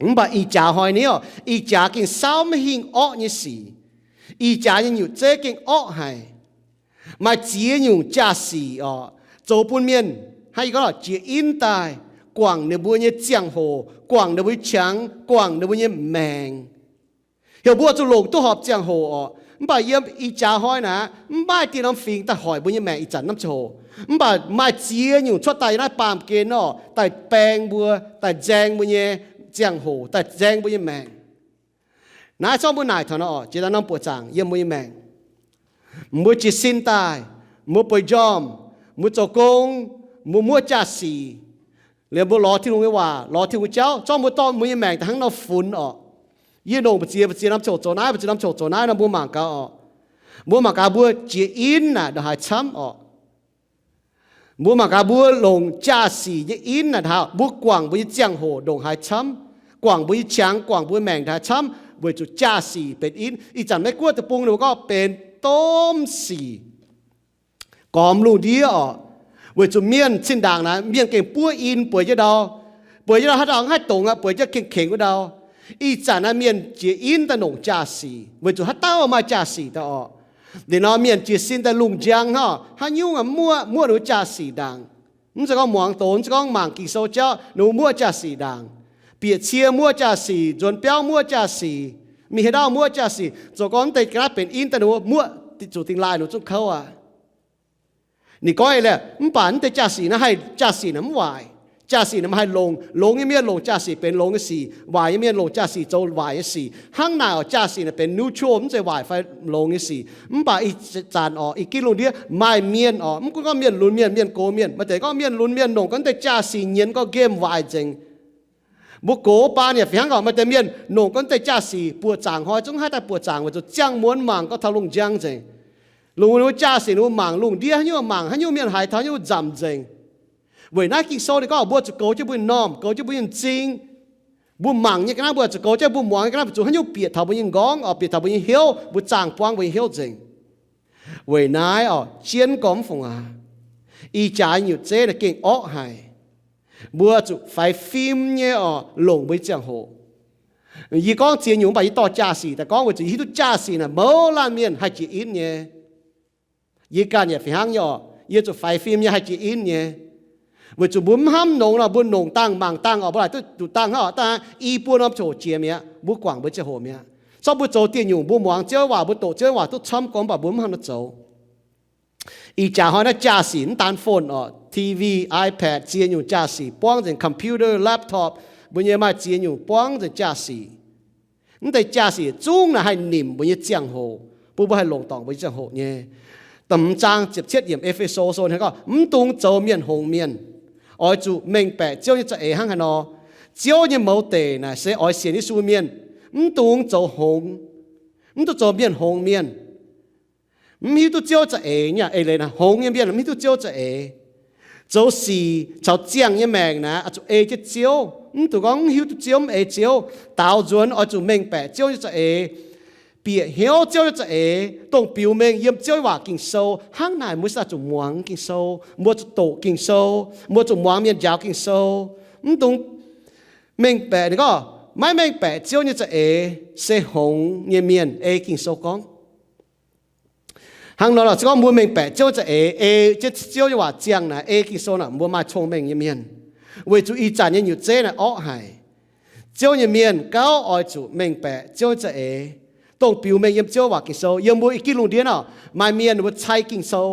Mv baac ih jaax hnoi ni orqc, ih jaax gengh saauv maiv hingh orqv nyei sic. Ih jaax nyei nyutc zeiv gengh orqv haic. Maaih ziex nyungc jaa-sic orqc, zoux bun mienh hnangv yie gorngv jiex inv daaih, guangc ninh mbuo nyei ziangh hoc, guangc ninh mbuo nyei qangx, guangc ninh mbuo nyei maengc. Heuc mbuo zuqc longc duqv horpc ziangh hoc orqc. Mv baac yiem ih jaax hnoi naaic, mv maaih dieh norm fingx daaih hoic mbuo nyei maengc ih zanc norm ziangh hoc. Mv baac maaih ziex nyungc cuotv daaih yiem naaiv baamh gen orqc, daaih baeng mbuo, daaih nzaeng mbuo nyei ziangh hoc, daaih nzaeng mbuo nyei maengc. Naaiv zorqv mbuo naaic taux nor orqc, jiex daaih norm buoqc zaangc yiem mbuo nyei maengc. Mbuo jiez sin daaih, mbuo bueix njormh, mbuo zoux gong, mbuo muoqv jaa-sic, liemh mbuo lorz Tin-Hungh nyei waac, lorz Tin-Hungh jauv, zorqv mbuo dorh mbuo nyei maengc daaih hnangv nor funx orqc. Yie longc mbu'ziex, mbu'ziex norm ziangh hoc zoux naaiv, mbu'ziex norm ziangh hoc zoux naaiv nor, mbuo mangc gaax orqc. Mbuo mangc gaax mbuo jiex inv naaic ndongc haaix camv orqc. Mbuo mangc gaax mbuo longc jaa-sic nyei inv naaic ndongc haaix, mbuo guangc mbuo nyei ziangh hoc ndongc haaix camv, guangc mbuo nyei qangx, guangc mbuo maengc ndongc haaix camv, weic zuqc jaa-sic benx inv. Ih zanc Meiv Guoqv deic-bung ninh mbuo gorngv benx domh sic. Gormx lungh ndiev orqc, weic zuqc mienh zinh ndaangc naaic mienh gengh buov in bueix jienv ndau, bueix jienv ndau haaix dauh haih dongz aqv, bueix jienv kengx kengx wuov ndau. Ih zanc naaiv mienh jiex inv daaih longc jaa-sic, weic zuqc haaix dauh maaih jaa-sic daaih orqc. Liuz nor mienh jiez sin daaih lungh njang hnangv, haaix nyungc muoqv, muoqv ninh mbuo jaa-sic ndaangc. Mv zeiz gorngv muangx doz, mv zeiz gorngv mangc Ging-Sou jauv, ninh mbuo muoqv jaa-sic ndaangc. Bieqc cie muoqv jaa-sic, nzuonx biauv muoqv jaa-sic, mingh haaix ndau muoqv jaa-sic, zoux gorngv mv deix ga'naaiv benx inv daaih ninh mbuo muoqv zuqc dingh laaih ninh zungv kouv aqv. Ninh gorngv eix leiz, mv baac mv deix jaa-sic naaiv haih, jaa-sic naaic mv waaic. Jaa-sic naaic maiv haih longx. Longx nyei mienh longc jaa-sic benx longx nyei sic, waaic nyei mienh longc jaa-sic zoux waaic nyei sic. Hnangv naaic orqc, jaa-sic naaic benx neutral, mv zeiz waaic fai longx nyei sic. Mv baac ih zanc orqc, ih gin lungh ndiev maaih mienh orqc, mv gunv gorngv mienh lunx mienh, mienh gox mienh, maaih deix gorngv mienh lunx mienh longc gorngv deix jaa-sic nyienz gorngv game waaic nzengc. Mbuo gox baan yaac fih hnangv orqc, maaih deix mienh longc gorngv deix jaa-sic buoqc zaangc hnoi zungv haih daaih buoqc zaangc weic zuqc ziangh muonz mangc gorngv taux lungh njang nzengc. Longc ninh mbuo jaa-sic ninh mbuo mangc lungh ndiev haaix nyungc, mangc haaix nyungc mienh haiz taux haaix nyungc nzamc nzengc. Weic naaiv Ging-Sou ninh gorngv mbuo zuqc goux jienv mbuo nyei m'normh, goux jienv mbuo nyei m'zing. Mbuo mangc nyei ga'naaiv mbuo zuqc goux jienv, mbuo muangx nyei ga'naaiv mbuo zuqc haaix nyungc bieqc taux mbuo nyei m'nqorngv orqc, bieqc taux mbuo nyei hnyouv, mbuo zaangh buang mbuo nyei hnyouv nzengc. Weic naaiv orqc, jienv gormx fungc aac, ih jaax nyutc zeiv naaic gengh orqv haic. Mbuo zuqc faix fim nyei orqc, longc mbuo nyei ziangh hoc. Yie gorngv ziex nyungc mv baac yie dorh jaa-sic daaih gorngv weic zuqc yie hiuv duqv jaa-sic naaic mouz laanh mienh haih jiex inv nyei. Yie ganh yaac fih hnangv nyei orqc, yie zuqc faix fim nyei haih jiex inv nyei. Weic zuqc mbuo mv hnamv nongx nor, mbuo nongc dangh mangc dangh orqc, mbuo laaic duqv zuqc dangh hnangv orqc, dangh i buo norm ziangh hoc jiex mi'aqv, mbuo guangc mbuo ziangh hoc mi'aqv. Corc mbuo zoux dieh nyungc, mbuo muangx Ziouv waac, mbuo doqc Ziouv waac duqv camv gorngv, mv baac mbuo mv hnamv nor zoux. Ih jaax hnoi naaiv jaa-sic mv daan phone orqc, T V, iPad, ziex nyungc jaa-sic buangv nzengc, computer, laptop, mbuo nyei maaih ziex nyungc buangv nzengc jaa-sic. Mv deix jaa-sic zungv naaic haih nimc mbuo nyei ziangh hoc, bun mbuo haih longc dorngc mbuo nyei ziangh hoc nyei. Da'hmz zaang ziepc cietv yiemc, E^fe^so Sou gorngv, mv dungx zoux mienh hngongx mienh. Oix zuqc mengh baeqc Ziouv nyei za'eix hnangv haaix nor. Ziouv nyei mouz deic naaic se oix sienx Yesu mienh, mv dungx zoux hngongx, mv dungx zoux mienh hngongx mienh. Mv hiuv duqv Ziouv za'eix nyei, eix leiz naaic hngongx nyei mienh mv hiuv duqv Ziouv za'eix. Zoux sic caux ziangh nyei maengc naaic oix zuqc ei jienv Ziouv. Mv dungx gorngv mv hiuv duqv Ziouv, mv ei Ziouv. Daaux nzuonx oix zuqc mengh baeqc Ziouv nyei za'eix, bieqc hnyouv Ziouv nyei za'eix, dongh biux mengh yiem Ziouv nyei waac Ging-Sou. Hnangv naaic mbuo se zuqc muangx Ging-Sou, mbuo zuqc doqc Ging-Sou, mbuo zuqc muangx mienh njaaux Ging-Sou. Mv dungx mengh baeqc, ninh gorngv maiv mengh baeqc Ziouv nyei za'eix se hngongx nyei mienh, ei Ging-Sou gorngv. Hnangv nor, se gorngv mbuo mengh baeqc Ziouv nyei za'eix, ei jienv Ziouv nyei waac ziangh naaic, ei Ging-Sou naaic, mbuo maaih cong-mengh nyei mienh, weic zuqc ih zanc nyei nyutc zeiv naaic orqv haic. Ziouv nyei mienh gauh oix zuqc mengh baeqc Ziouv nyei za'eix, dongh biux mengh yiem Ziouv waac Ging-Sou. Yiem mbuo i ginv lungh ndiev orqc, maaih mienh ninh mbuo cai Ging-Sou,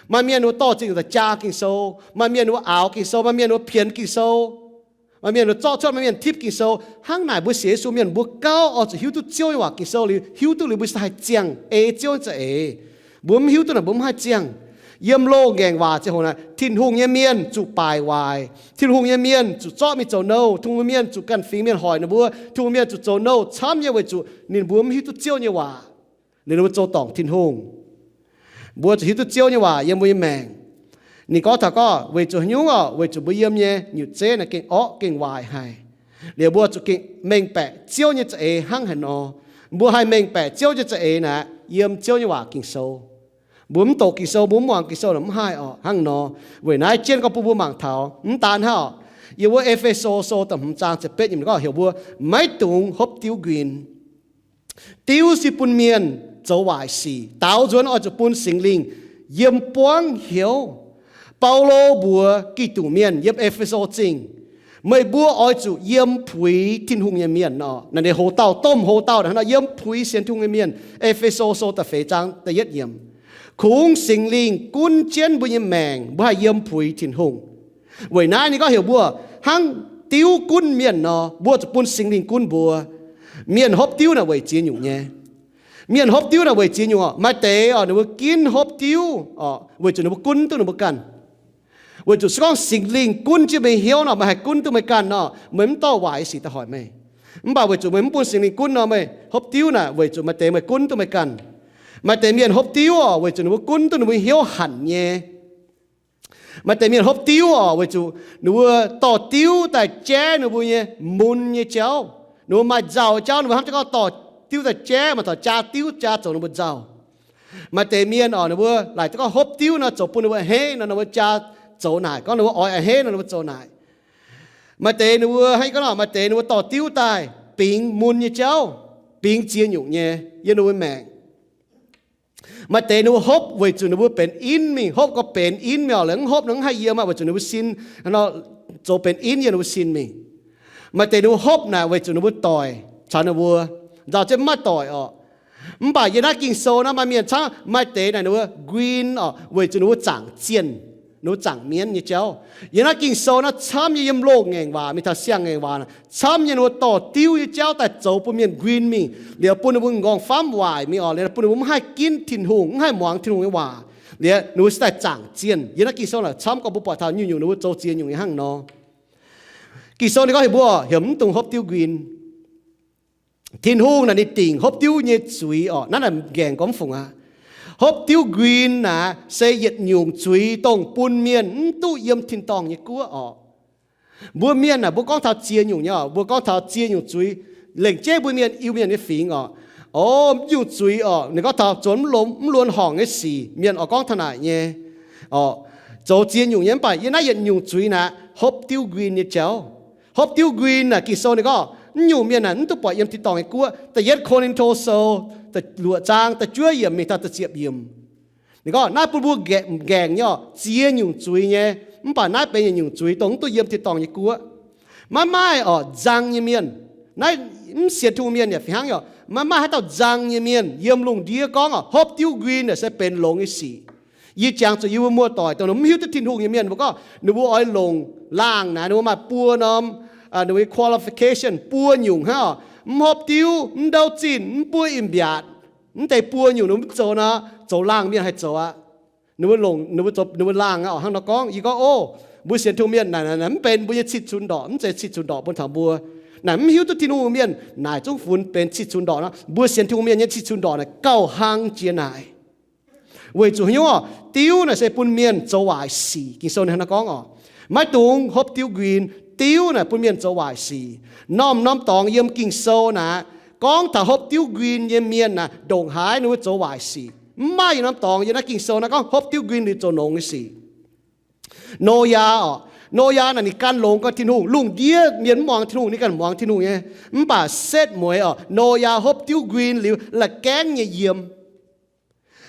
maaih mienh ninh mbuo dorh zingh daaih jaa Ging-Sou, maaih mienh ninh mbuo aaux Ging-Sou, maaih mienh ninh mbuo pienx Ging-Sou, maaih mienh ninh mbuo zorqv cuotv, maaih mienh tipv Ging-Sou. Hnangv naaic mbuo sienx Yesu mienh mbuo gauh oix zuqc hiuv duqv Ziouv nyei waac Ging-Sou liuz, hiuv duqv liuz mbuo haih ziangh ei Ziouv nyei za'eix. Mbuo mv hiuv duqv naaic mbuo mv haih ziangh. Yiem loz-ngaengc waac ziangh hoc naaic, Tin-Hungh nyei mienh zuqc baaic waaic, Tin-Hungh nyei mienh zuqc zorqv mingh zoux nouh, Tin-Hungh nyei mienh zuqc ganh fingx mienh hoic ninh mbuo, Tin-Hungh nyei mienh zuqc zoux nouh camv nyei weic zuqc ninh mbuo mv hiuv duqv Ziouv nyei waac, ninh mbuo zoux dorngc Tin-Hungh. Mbuo zuqc hiuv duqv Ziouv nyei waac yiem mbuo nyei maengc. Ninh gorngv taux gorngv weic zuqc haaix nyungc orqc, weic zuqc mbuo yiem nyei nyutc zeiv naaic gengh orqv gengh waaic haic. Liuz mbuo zuqc gengh mengh baeqc Ziouv nyei za'eix hnangv haaix nor. Mbuo haih mengh baeqc Ziouv nyei za'eix naaic yiem Ziouv nyei waac Ging-Sou. Mbuo mv doqc Ging-Sou, mbuo mv muangx Ging-Sou naaic mv haih orqc. Hnangv nor, weic naaiv jienv gorngv bun mbuo mangc taux mv daan hnangv orqc, yiem wuov E^fe^so Sou da'hmz zaang ziepc betv yiemc gorngv heuc mbuo maiv dungx hopv diuv nquin. Diuv se bun mienh zoux waaic sic. Daaux nzuonx oix zuqc bun Singx Lingh yiem buangv hnyouv. Baulo mbuox Giduc Mienh yiem E^fe^so Zingh, meih mbuo oix zuqc yiem puix Tin-Hungh nyei mienh nor. Naaiv deix hoc-dauh, domh hoc-dauh hnangv nor, yiem puix sienx Tin-Hungh nyei mienh. E^fe^so Sou da'feix zaang da'yietv yiemc. Kungx Singx Lingh gunv jienv mbuo nyei maengc, mbuo haih yiem puix Tin-Hungh. Weic naaiv ninh gorngv heuc mbuo hnangv diuv gunv mienh nor, mbuo zuqc bun Singx Lingh gunv mbuo. Mienh hopv diuv naaic weic ziex nyungc nyei. Mienh hopv diuv naaic weic ziex nyungc orqc. Maaih deix orqc, ninh mbuo ginv hopv diuv orqc, weic zuqc ninh mbuo gunv duqv ninh mbuo ganh. Weic zuqc se gorngv Singx Lingh gunv jienv meih hnyouv nor, meih haih gunv duqv meih ganh nor, meih mv dorh waaic sic daaih hoic meih. Mv baac weic zuqc meih mv bun Singx Lingh gunv nor, meih hopv diuv naaic weic zuqc maaih deix meih gunv duqv meih ganh. Maaih deix mienh hopv diuv orqc, weic zuqc ninh mbuo gunv duqv ninh mbuo hnyouv hanc nyei. Maaih deix mienh hopv diuv orqc, weic zuqc ninh mbuo dorh diuv daaih jaiv ninh mbuo nyei mun nyei jauv. Ninh mbuo maaih nzauh jauv, ninh mbuo hnamv jienv gorngv dorh diuv daaih jaiv, maaih taux jaa diuv jaa zoux ninh mbuo nzauh. Maaih deix mienh orqc, ninh mbuo laaic duqv gorngv hopv diuv nor zoux bun ninh mbuo a'hneiv nor, ninh mbuo jaa zoux naaic. Gorngv ninh mbuo oix a'hneiv nor, ninh mbuo zoux naaic. Maaih deix ninh mbuo hnangv gorngv nor, maaih deix ninh mbuo dorh diuv daaih bingx mun nyei jauv, bingx ziex nyungc nyei yiem ninh mbuo maengc. Maaih deix ninh mbuo hopv weic zuqc ninh mbuo benx inv mingh, hopv gorngv benx inv mingh orqc, laaix mv hopv nor mv haih yiem aqv, weic zuqc ninh mbuo sin, zoux benx inv yiem ninh mbuo sin mingh. Maaih deix ninh mbuo hopv naaic weic zuqc ninh mbuo doic caux ninh mbuo, nzauh jienv mv maaih doic orqc. Mv baac yiem naaiv Ging-Sou naaiv maaih mienh camv, maaih deix naaic ninh mbuo nquin orqc, weic zuqc ninh mbuo zaangc zienh, ninh mbuo zaangc mienv nyei jauv. Yiem naaiv Ging-Sou naaiv camv nyei, yiem loz-ngaengc waac mingh taux siang-ngaengc waac, camv nyei ninh mbuo dorh diuv nyei jauv daaih zoux bun mienh nquin mingh, liuz bun ninh mbuo m'nqorngv famv waaic mingh orqc, liuz bun ninh mbuo mv haih ginv Tin-Hungh, mv haih muangx Tin-Hungh nyei waac, liuz ninh mbuo se daaih zaangc zienh. Yiem naaiv Ging-Sou naaic camv gorngv mbuo buatc taux nyungc-nyungc ninh mbuo zoux ziex nyungc nyei hnangv nor. Ging-Sou ninh gorngv heuc mbuo heuc mv dungx hopv diuv nquin. Tin-Hungh naaic ninh dingc hopv diuv nyei zuiz orqc. Naaiv naaic nqaengc gorngv mv fungc aqv. Hopv diuv nquin naaic se yietc nyungc zuiz dongh bun mienh mv duqv yiem tin-dorngh nyei guoqv orqc. Mbuo mienh naaic mbuo gorngv taux ziex nyungc nyei orqc, mbuo gorngv taux ziex nyungc zuiz lengc jeiv mbuo mienh Iu-Mienh nyei fingx orqc. O, mv nyungc zuiz orqc, ninh gorngv taux zoux mv luonx horngc nyei sic, mienh oix gorngv taux naaic nyei orqc. Zoux ziex nyungc nyei, mv baac yiem naaiv yietc nyungc zuiz naaic hopv diuv nquin nyei jauv. Hopv diuv nquin naaic Ging-Sou ninh gorngv mv nyungc mienh naaic mv duqv buatc yiem tin-dorngh nyei guoqv. Da'yietv Ko^lin^to Sou luoqc zaang da'juov yiemc mingh taux da'ziepc yiemc. Ninh gorngv naaiv bun mbuo nqaengc nyei orqc, ziex nyungc zuiz nyei, mv baac naaiv benx yietc nyungc zuiz dongh mv duqv yiem tin-dorngh nyei guoqv. Maiv maaih orqc nzang nyei mienh. Naaiv mv sienx Tin-Hungh mienh yaac fih hnangv orqc, maiv maaih haaix dauh nzang nyei mienh yiem lungh ndiev gorngv orqc hopv diuv nquin naaic se benx longx nyei sic. Yie jangx zuqc yie mbuo muoz-doic dongh mv hiuv duqv Tin-Hungh nyei mienh mbuo gorngv ninh mbuo oix longc laangh naaic ninh mbuo maaih buo norm, ninh mbuo qualification buo nyungc hnangv orqc. Mv hopv diuv, mv ndouv zinh, mv buov im mbiaatc, mv deix buo nyungc ninh mbuo mv zoux nor, zoux laangh mienh haih zoux aqv. Ninh mbuo longc, ninh mbuo zoux, ninh mbuo laangh aqv orqc. Hnangv nor gorngv yie gorngv, o, mbuo sienx Tin-Hungh mienh naaic mv benx mbuo nyei cih cunx ndorqc, mv zeiz cih cunx ndorqc bun taux mbuo. Naaic mv hiuv duqv Tin-Hungh mienh naaic zungv funx benx cih cunx ndorqc nor, mbuo sienx Tin-Hungh mienh nyei cih cunx ndorqc naaic gauh hlang jiex naaic. Weic zuqc haaix nyungc orqc? Diuv naaic se bun mienh zoux waaic sic. Ging-Sou ninh hnangv naaiv gorngv orqc, maiv dungx hopv diuv nquin. Diuv naaic bun mienh zoux waaic sic. Norm-norm dorngx yiem Ging-Sou naaic gorngv taux hopv diuv nquin nyei mienh naaic ndongc haaix ninh mbuo zoux waaic sic. Mv maaih yietc norm dorngx yiem naaiv Ging-Sou naaiv gorngv hopv diuv nquin liuz zoux longx nyei sic. Noyaa orqc, Noyaa naaic ninh gan longx ganh Tin-Hungh. Lungh ndiev mienh mv muangx Tin-Hungh, ninh ganh muangx Tin-Hungh nyei. Mv baac setv mueiz orqc, Noyaa hopv diuv nquin liuz la'gaengv nyei yiem.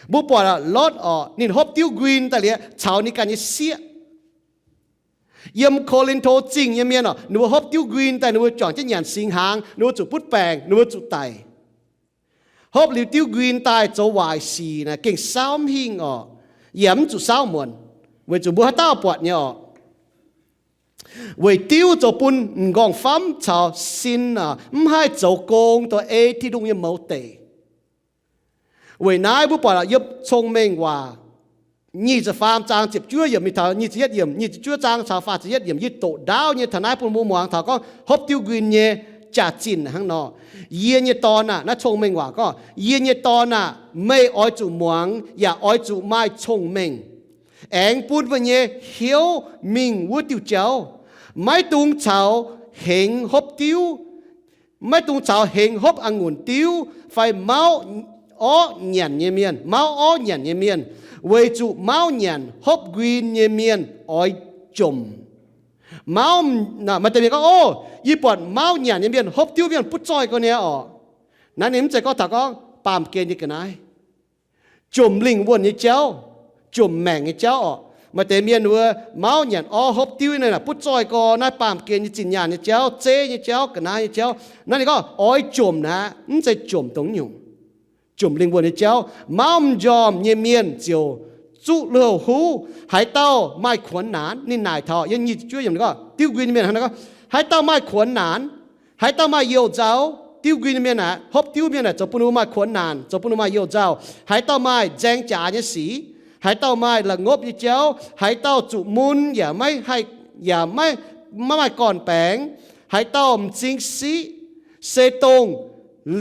Mbuo buatc Lotv orqc, ninh hopv diuv nquin daaih liuz caux ninh ganh nyei sieqv. Yiem Ko^lin^to Zingh nyei mienh orqc, ninh mbuo hopv diuv nquin daaih, ninh mbuo juangc jienv nyanc singx hnaangx, ninh mbuo zuqc butv baengc, ninh mbuo zuqc daic. Hopv liuz diuv nquin daaih zoux waaic sic naaic gengh saauv mv hingh orqc, yaac mv zuqc saauv muonc, weic zuqc mbuo haaix dauh buatc nyei orqc. Weic diuv zoux bun m'nqorngv-famv caux sin mv haih zoux gong dongh ei Tin-Hungh nyei mouz deic. Weic naaiv mbuo buatc yiem Cong-Mengh Waac nyic ziepc faam zaang ziepc juov yiemc mingh taux nyic ziepc yietv yiemc, nyic ziepc juov zaang caux faah ziepc yietv yiemc, yie doqc ndaauv nyei taux naaiv bun mbuo muangx taux gorngv hopv diuv nquin nyei jaax-zinh hnangv nor. Yie nyei dorn aah, naaiv Cong-Mengh Waac gorngv, yie nyei dorn aah, meih oix zuqc muangx yaac oix zuqc maaih cong-mengh, aengx bun meih nyei hnyouv mingh wuov diuh jauv. Maiv dungx caux hengx hopv diuv, maiv dungx caux hengx hopv a'ngunc diuv fai mauv orv nyanc nyei mienh, mauv orv nyanc nyei mienh, weic zuqc mauv nyanc hopv nquin nyei mienh oix jomc. Mauv, maaih deix mienh gorngv, Ov, yie buatc mauv nyanc nyei mienh hopv diuv mienh butv zoih ga'naaiv orqc. Naaiv ninh mv zeiz gorngv taux gorngv baamh gen nyei ga'naaiv, jomc lingh wuonh nyei jauv, jomc maengc nyei jauv orqc. Maaih deix mienh wuov mauv nyanc orv hopv diuv naaiv butv zoih ga'naaiv, baamh gen nyei zinh nyaanh nyei jauv, zeiv nyei jauv, ga'naaiv nyei jauv. Naaiv ninh gorngv oix jomc naaic, mv zeiz jomc dongh nyungc, jomc lingh wuonh nyei jauv. Mauv m'njormh nyei mienh ziouc zuqv lui-houx huv. Haaix dauh maaih kuonx naanc, ninh naaic taux yiem nyic ziepc juov yiemc gorngv, diuv nquin nyei mienh hnangv naaiv gorngv, haaix dauh maaih kuonx naanc, haaix dauh maaih youh nzauh, diuv nquin nyei mienh aah, hopv diuv mienh aah, zoux bun ninh mbuo maaih kuonx naanc, zoux bun ninh maaih youh nzauh. Haaix dauh maaih nzaeng jaax nyei sic, haaix dauh maaih la'ngopv nyei jauv, haiz dauh zuqc mun yaac maiv haih, yaac maiv, maiv maaih gorn-baengx, haaix dauh m'zing siqv, se dongh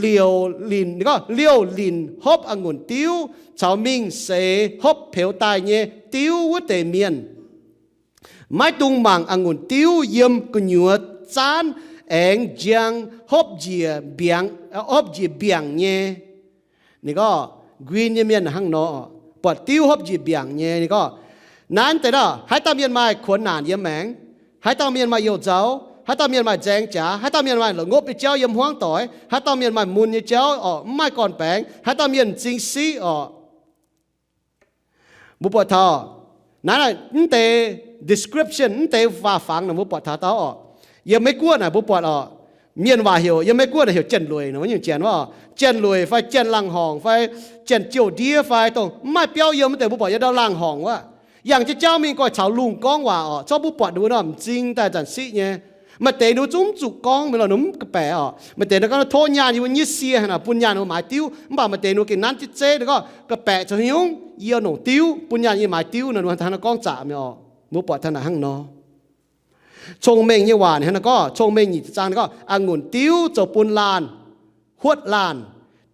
liouc linc, liouc linc hopv a'ngunc diuv caux mingh seix hopv peux daaih nyei diuv wuov deix mienh. Maiv dungx mangc a'ngunc diuv yiem gu'nyuoz zaanv aengx njang hopv njiec mbiangc, hopv njiec mbiangc nyei. Ninh gorngv nquin nyei mienh hnangv nor, buatc diuv hopv njiec mbiangc nyei. Ninh gorngv, naaiv deix nor, haaix dauh mienh maaih kuonx naanc yiem maengc, haaix dauh mienh maaih youh nzauh, haaix dauh mienh maaih nzaeng jaax, haaix dauh mienh maaih la'ngopv nyei jauv yiem hmuangv doic, haaix dauh mienh maaih mun nyei jauv orqc, mv maaih gorn-baengx, haaix dauh mienh m'zing siqv orqc. Mbuo buatc taux naaiv, naaiv mv deix description, mv deix waac-fangx naaic mbuo buatc taux dauh orqc. Yiem Meiv Guoqv naaic mbuo buatc orqc, mienh waac heuc, yiem Meiv Guoqv naaic heuc Janx-Lueic nor, wuov nyungc Janx wuov orqc, Janx-Lueic fai Janx-Laangh Horngc fai Janx-Jouh-Ndiev fai dongh mv maaih biauv yiem wuov deix mbuo buatc yiem ndau Laangh Horngc wuov. Yangh jienv jauv mingh guai caux lungh gorngv waac orqc. Zorqv mbuo buatc ninh mbuo nor m'zing daaih nzanc siqv nyei. Maaih deix ninh mbuo zungv mv zuqc gorngv mingh lorqc, ninh mbuo mv ga'baeqc orqc. Maaih deix ninh gorngv tov nyaanh yie mbuo nyiev sie haaix nor bun nyaanh ninh mbuo maaiz diuv, mv baac maaih deix ninh mbuo gengh nanv jienv zeiv, ninh gorngv ga'baeqc zoux haaix nyungc, yie nongc diuv, bun nyaanh yie maaiz diuv nor, ninh mbuo hnangv naaiv gorngv zaqc mi'aqv orqc. Mbuo buatc taux naaic hnangv nor. Cong-mengh nyei waac ninh hnangv naaiv gorngv, Cong-Mengh Nyic Ziepc Zaang ninh gorngv, a'ngunc diuv zoux bun laanh huotv laanh,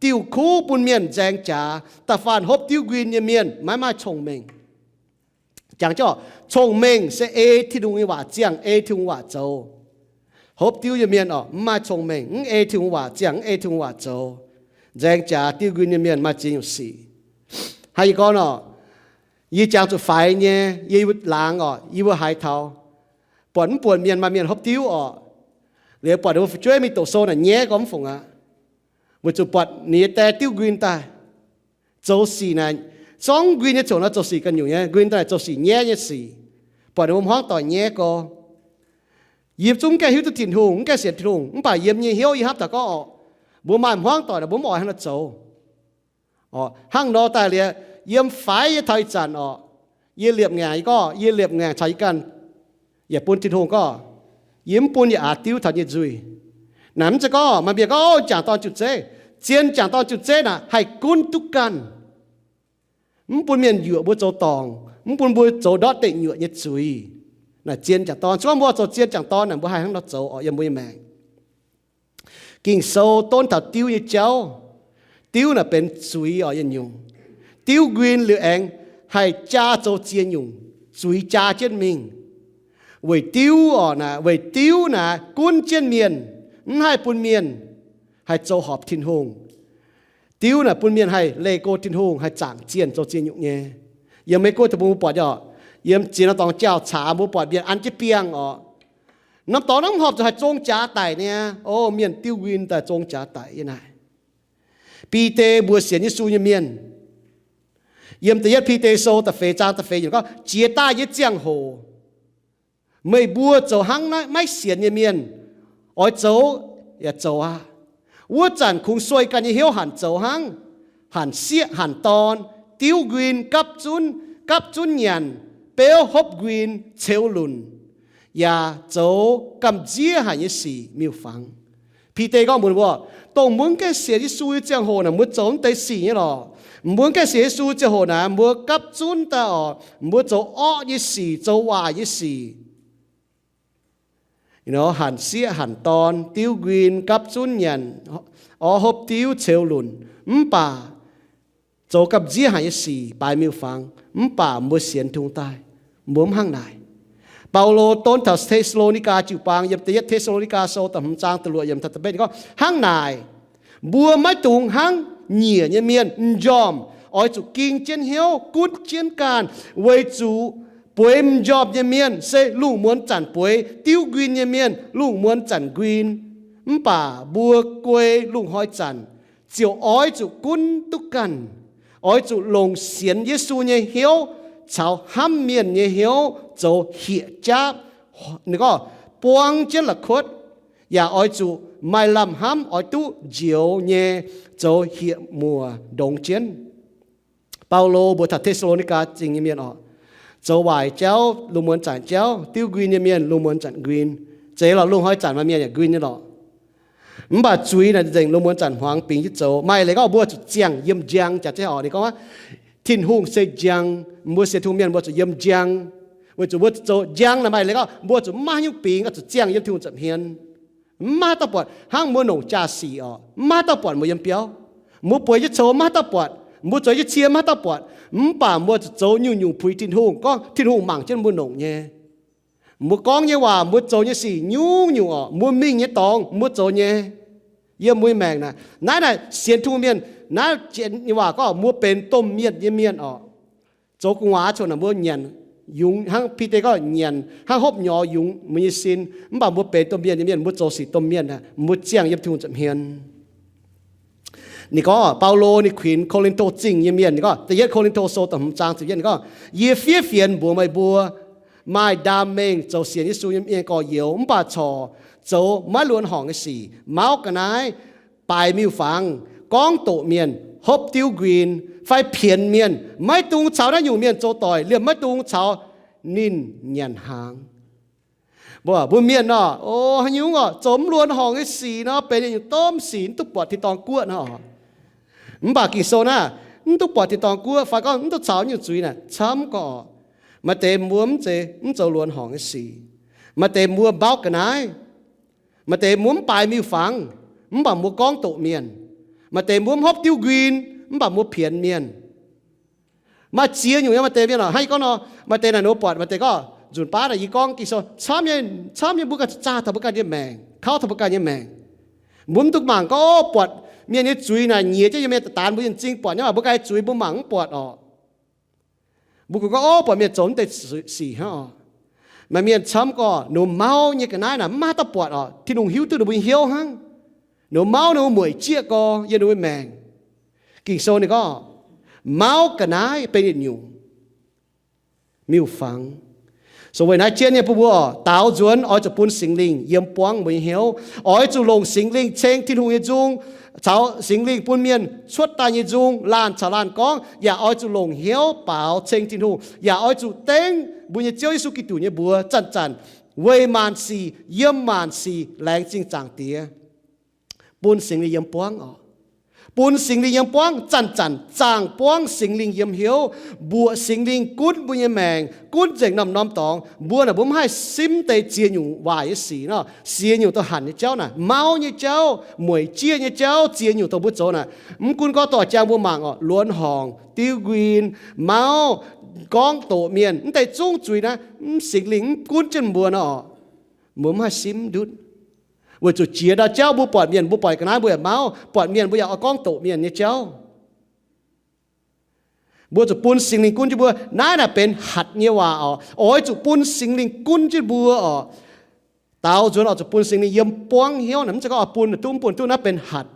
diuh kuv bun mienh nzaeng jaax. Da'faanh hopv diuv nquin nyei mienh maiv maaih cong-mengh. Jangx jienv orqc, cong-mengh se ei Tin-Hungh nyei waac ziangh, ei Tin-Hungh waac zoux. Hopv diuv nyei mienh orqc, mv maaih cong-mengh, mv ei Tin-Hungh waac ziangh, mv ei Tin-Hungh waac zoux. Nzaeng jaax diuv nquin nyei mienh maaih ziex nyungc sic. Hnangv yie gorngv orqc, yie jangx zuqc faix nyei, yie laangz orqc, yie mbuo haiz taux buatc mv buonc mienh maaih mienh hopv diuv orqc, liuz buatc ninh mbuo fu'jueiv mingh doqc sou naaic nyaiv gorngv mv fungc aqv. Weic zuqc buatc ninh nyei die diuv nquin daaih. Zoux sic naaic, zorngv nquin nyei coc nor zoux sic ganh nyungc nyei, nquin daaih zoux sic nyaiv nyei sic. Buatc ninh mbuo hmuangv doic nyaiv gorx. Yie zungv mv gaengh hiuv duqv Tin-Hungh, mv gaengh sienx Tin-Hungh, mv baac yiem nyei hnyouv yie hnamv daaih gorngv orqc, mbuo maaih hmuangv doic naaic mbuo mv oix hnangv naaiv zoux. Orqc, hnangv nor daaih liuz, yiem faix nyei taux ih zanc orqc, yie liepc ngaengc, yie gorngv yie liepc ngaengc caux yie ganh yaac bun Tin-Hungh gorngv, yie mv bun yie aax diuv taux nyei nzuih. Naaic mv zeiz gorngv maaih mienh gorngv, jangc dorn junc zeiv. Zien jangc dorn junc zeiv naaic haih gunv duqv ganh, mv bun mienh yuoqc mbuo zoux dorngc, mv bun mbuo zoux ndortv deic nyuoqc nyei zuiz. Naaic zien jangc dorn, se gorngv mbuo zoux zien jangc dorn naaic, mbuo haih hnangv nor zoux orqc yiem mbuo nyei maengc. Ging-Sou donv taux diuv nyei jauv. Diuv naaic benx zuiz orqc yietc nyungc. Diuv nquin liuz aengx haih jaa zoux ziex nyungc, zuiz jaa jienv mingh. Weic diuv orqc naaic, weic diuv naaic gunv jienv mienh, mv haih bun mienh haih zoux horpc Tin-Hungh. Diuv naaic bun mienh haih leih go Tin-Hungh, haih zaangc zienh zoux ziex nyungc nyei. Yiem Meiv Guoqv deic-bung mbuo buatc orqc, yiem ziex norm dorngx jauv-caax mbuo buatc mienh an jienv biangh orqc. Norm dorngx naaiv mv horpc zuqc haih zong jaax daic niaa. O, mienh diuv nquin daaih zong jaax daic yiem naaic. Bide mbuox sienx Yesu nyei mienh, Yiem da'yietv Bide Sou da'feix zaang da'feix yiemc gorngv, Jiex daaih nyei ziangh hoc, meih mbuo zoux hnangv naaiv maiv sienx nyei mienh. Oix zoux yaac zoux aqv. Wuov zanc kungx sueih ganh nyei hnyouv hanc zoux hnangv, hanc sieqv hanc dorn, diuv nquin gapv zunv, gapv zunv nyanc, beuv hopv nquin ceux lunc, yaac zoux gamh nziev haic nyei sic miuc-fangx. Bide gorngv mbuox mbuo, dongh mbuo mv gaengh sienx Yesu nyei ziangh hoc naaic, mbuo zoux mv deix sic nyei lorqc. Mbuo mv gaengh sienx Yesu ziangh hoc naaic, mbuo gapv zunv daaih oc, mbuo zoux orqv nyei sic, zoux waaic nyei sic. Hanc sieqv hanc dorn, diuv nquin gapv zunv nyanc, orv hopv diuv ceux lunc, mv baac zoux gamh nziev haic nyei sic baaix miuc-fangx, mv baac mbuo sienx Tin-Hungh daaih, mbuo mv hnangv naaic. Baulo donv taux Te^saa^lo^ni^gaa jiu-baang yiem da'yietv Te^saa^lo^ni^gaa Sou da'hmz zaang da'luoqc yiemc taux da'betv gorngv, Hnangv naaic, mbuo maiv dungx hnangv nyiec nyei mienh m'njormh, oix zuqc ging jienv hnyouv, gunv jienv ganh, weic zuqc bueix m'njormh nyei mienh se lungh muonz zanc bueix, diuv nquin nyei mienh lungh muonz zanc nquin. Mv baac mbuo guei lungh hnoi zanc ziouc oix zuqc gunv duqv ganh, oix zuqc longc sienx Yesu nyei hnyouv caux hnamv mienh nyei hnyouv zoux hieh jaapv, ninh gorngv, buang jienv la'kuotv, yaac oix zuqc maaih lamh hnamv oix duqv njoux nyei zoux hieh muoc ndongx jienv. Baulo mbuox taux Te^saa^lo^ni^gaa Zingh nyei mienh oc, zoux waaic jauv lungh muonz zanc jauv, diuv nquin nyei mienh lungh muonz zanc nquin. Zeiz lorqc, lungh hnoi zanc maaih mienh yaac nquin nyei lorqc. Mv baac zuiz naaic nzengc lungh muonz zanc hmuangx bingx jienv zoux. Maaih leiz gorngv mbuo zuqc ziangh yiem njang jaax zeiv oc. Ninh gorngv, Tin-Hungh se njang, mbuo sienx Tin-Hungh mienh mbuo zuqc yiem njang, weic zuqc mbuo zoux njang naaic maaih leiz gorngv mbuo zuqc maiv nyungc bingx, zuqc ziangh yiem Tin-Hungh nza'hmien. Mv maaih dauh buatc hnangv mbuo longc jaa-sic oc, mv maaih dauh buatc mbuo yiem biauv. Mbuo bueix jienv coux mv maaih dauh buatc, mbuo zueiz jienv cie mv maaih dauh buatc, mv baac mbuo zuqc zoux nyungc-nyungc puix Tin-Hungh, gorngv Tin-Hungh mangc jienv mbuo longc nyei. Mbuo gorngv nyei waac, mbuo zoux nyei sic nyungc-nyungc oc, mbuo mingh nyei dorngx mbuo zoux nyei. Yiem mbuo nyei maengc naaic, naaiv naaic sienx Tin-Hungh mienh, naaiv janx nyei waac gorngv mbuo benx domh mienh nyei mienh oc. Zoux gu'nguaaz cuotv naaic mbuo nyanc yungz hnangv Bide gorngv nyanc hnangv hopv nyorx yungz mbuo nyei sin. Mv baac mbuo benx domh mienh nyei mienh, mbuo zoux sic domh mienh, mbuo ziangh yiem Tin-Hungh nza'hmien. Ninh gorngv Baulo ninh kuinx Ko^lin^to Zingh nyei mienh, ninh gorngv da'yietv Ko^lin^to Sou da'hmz zaang ziepc yietv, ninh gorngv, Yie fiev fienx mbuox meih mbuo, maaih ndaam mengh zoux sienx Yesu nyei mienh gorx-youz mv baac corc zoux maiv luonx horngc nyei sic, mauv ga'naaiv, baaix miuc-fangx, gorngv doqc mienh, hopv diuv nquin, fai pienx mienh, maiv dungx caux naaiv nyungc mienh zoux doic, liemh maiv dungx caux ninh nyanc hnaangx. Mbuo, mbuo mienh nor, o, haaix nyungc oc, zoux mv luonx horngc nyei sic nor, benx yietc nyungc domh sic, mv duqv buatc tin-dorngh guoqv nor. Mv baac Ging-Sou naaiv, mv duqv buatc tin-dorngh guoqv, fai gorngv mv duqv caux nyungc zuiz naaic camv gorqv. Maaih deix mbuo mv zeiz, mv zoux luonx horngc nyei sic. Maaih deix mbuo mauv ga'naaiv. Maaih deix mbuo mv baaix miuc-fangx, mv baac mbuo gorngv doqc mienh. Maaih deix mbuo mv hopv diuv nquin, mv baac mbuo pienx mienh. Maaih ziex nyungc nyei maaih deix mienh oc, hnangv yie gorngv nor, maaih deix naaic ninh mbuo buatc, maaih deix gorngv nzunc baav naaic yie gorngv Ging-Sou camv nyei, camv nyei mbuo ganh zaah taux mbuo ganh nyei maengc, kauv taux mbuo ganh nyei maengc. Mbuo mv duqv mangc gorngv, o, buatc mienh nyei zuiz naaic nyiex jienv yiem mienh daaih daanx mbuo nyei m'zing buatc nyei, mv baac mbuo ganh nyei zuiz mbuo mangc mv buatc oc. Mbuo kungx gorngv, o, buatc mienh zoux mv deix sic hnangv oc. Maaih mienh camv gorqv, ninh mbuo mauv nyei ga'naaiv naaic mv maaih dauh buatc oc. Tin-Hungh hiuv duqv ninh mbuo nyei hnyouv hnangv. Ninh mbuo mauv ninh mbuo mueic jieqv gorx yiem ninh mbuo maengc. Ging-Sou ninh gorngv, mauv ga'naaiv benx yietc nyungc miuc-fangx. So weic naaiv jienv nyei bun mbuo oc, daaux nzuonx oix zuqc bun Singx Lingh yiem buangv mbuo nyei hnyouv. Oix zuqc longc Singx Lingh ceng Tin-Hungh nyei nzung, caux Singx Lingh bun mienh cuotv daaih nyei nzung, laanh caux laanh gorngv, yaac oix zuqc longc hnyouv baaux ceng Tin-Hungh, yaac oix zuqc dengv mbuo nyei Ziouv Yesu Giduc nyei mbuox zanc-zanc, weic maanc sic, yiem maanc sic, laengz zingh Zaangc Diex. Bun Singx Lingh yiem buangv oc. Bun Singx Lingh yiem buangv zanc-zanc, zaangh buangv Singx Lingh yiem hnyouv, mbuoqc Singx Lingh gunv mbuo nyei maengc, gunv nzengc norm-norm dorngx. Mbuo naaic mbuo mv haih simv deix ziex nyungc waaic nyei sic nor, ziex nyungc douh hanc nyei jauv naaic, mauv nyei jauv, mueic jieqv nyei jauv, ziex nyungc douh mbuo zoux naaic. Mv gunv gorngv doix-jang mbuo mangc oc, luonx horngc, diuv nquin, mauv, gorngv doqc mienh, mv deix zungv zuiz naaiv, mv Singx Lingh mv gunv jienv mbuo nor oc, mbuo mv haih simv ndutv. Weic zuqc jiex ndau jauv mbuo buatc mienh, mbuo buatc ga'naaiv mbuo yaac mauv, buatc mienh mbuo yaac oix gorngv doqc mienh nyei jauv. Mbuo zuqc bun Singx Lingh gunv jienv mbuo. Naaiv naaic benx hatc nyei waac oc. Oix zuqc bun Singx Lingh gunv jienv mbuo oc. Daaux nzuonx oix zuqc bun Singx Lingh yiem buangv hnyouv naaic, mv zeiz gorngv oix bun duqv mv bun duqv, naaiv benx hatc.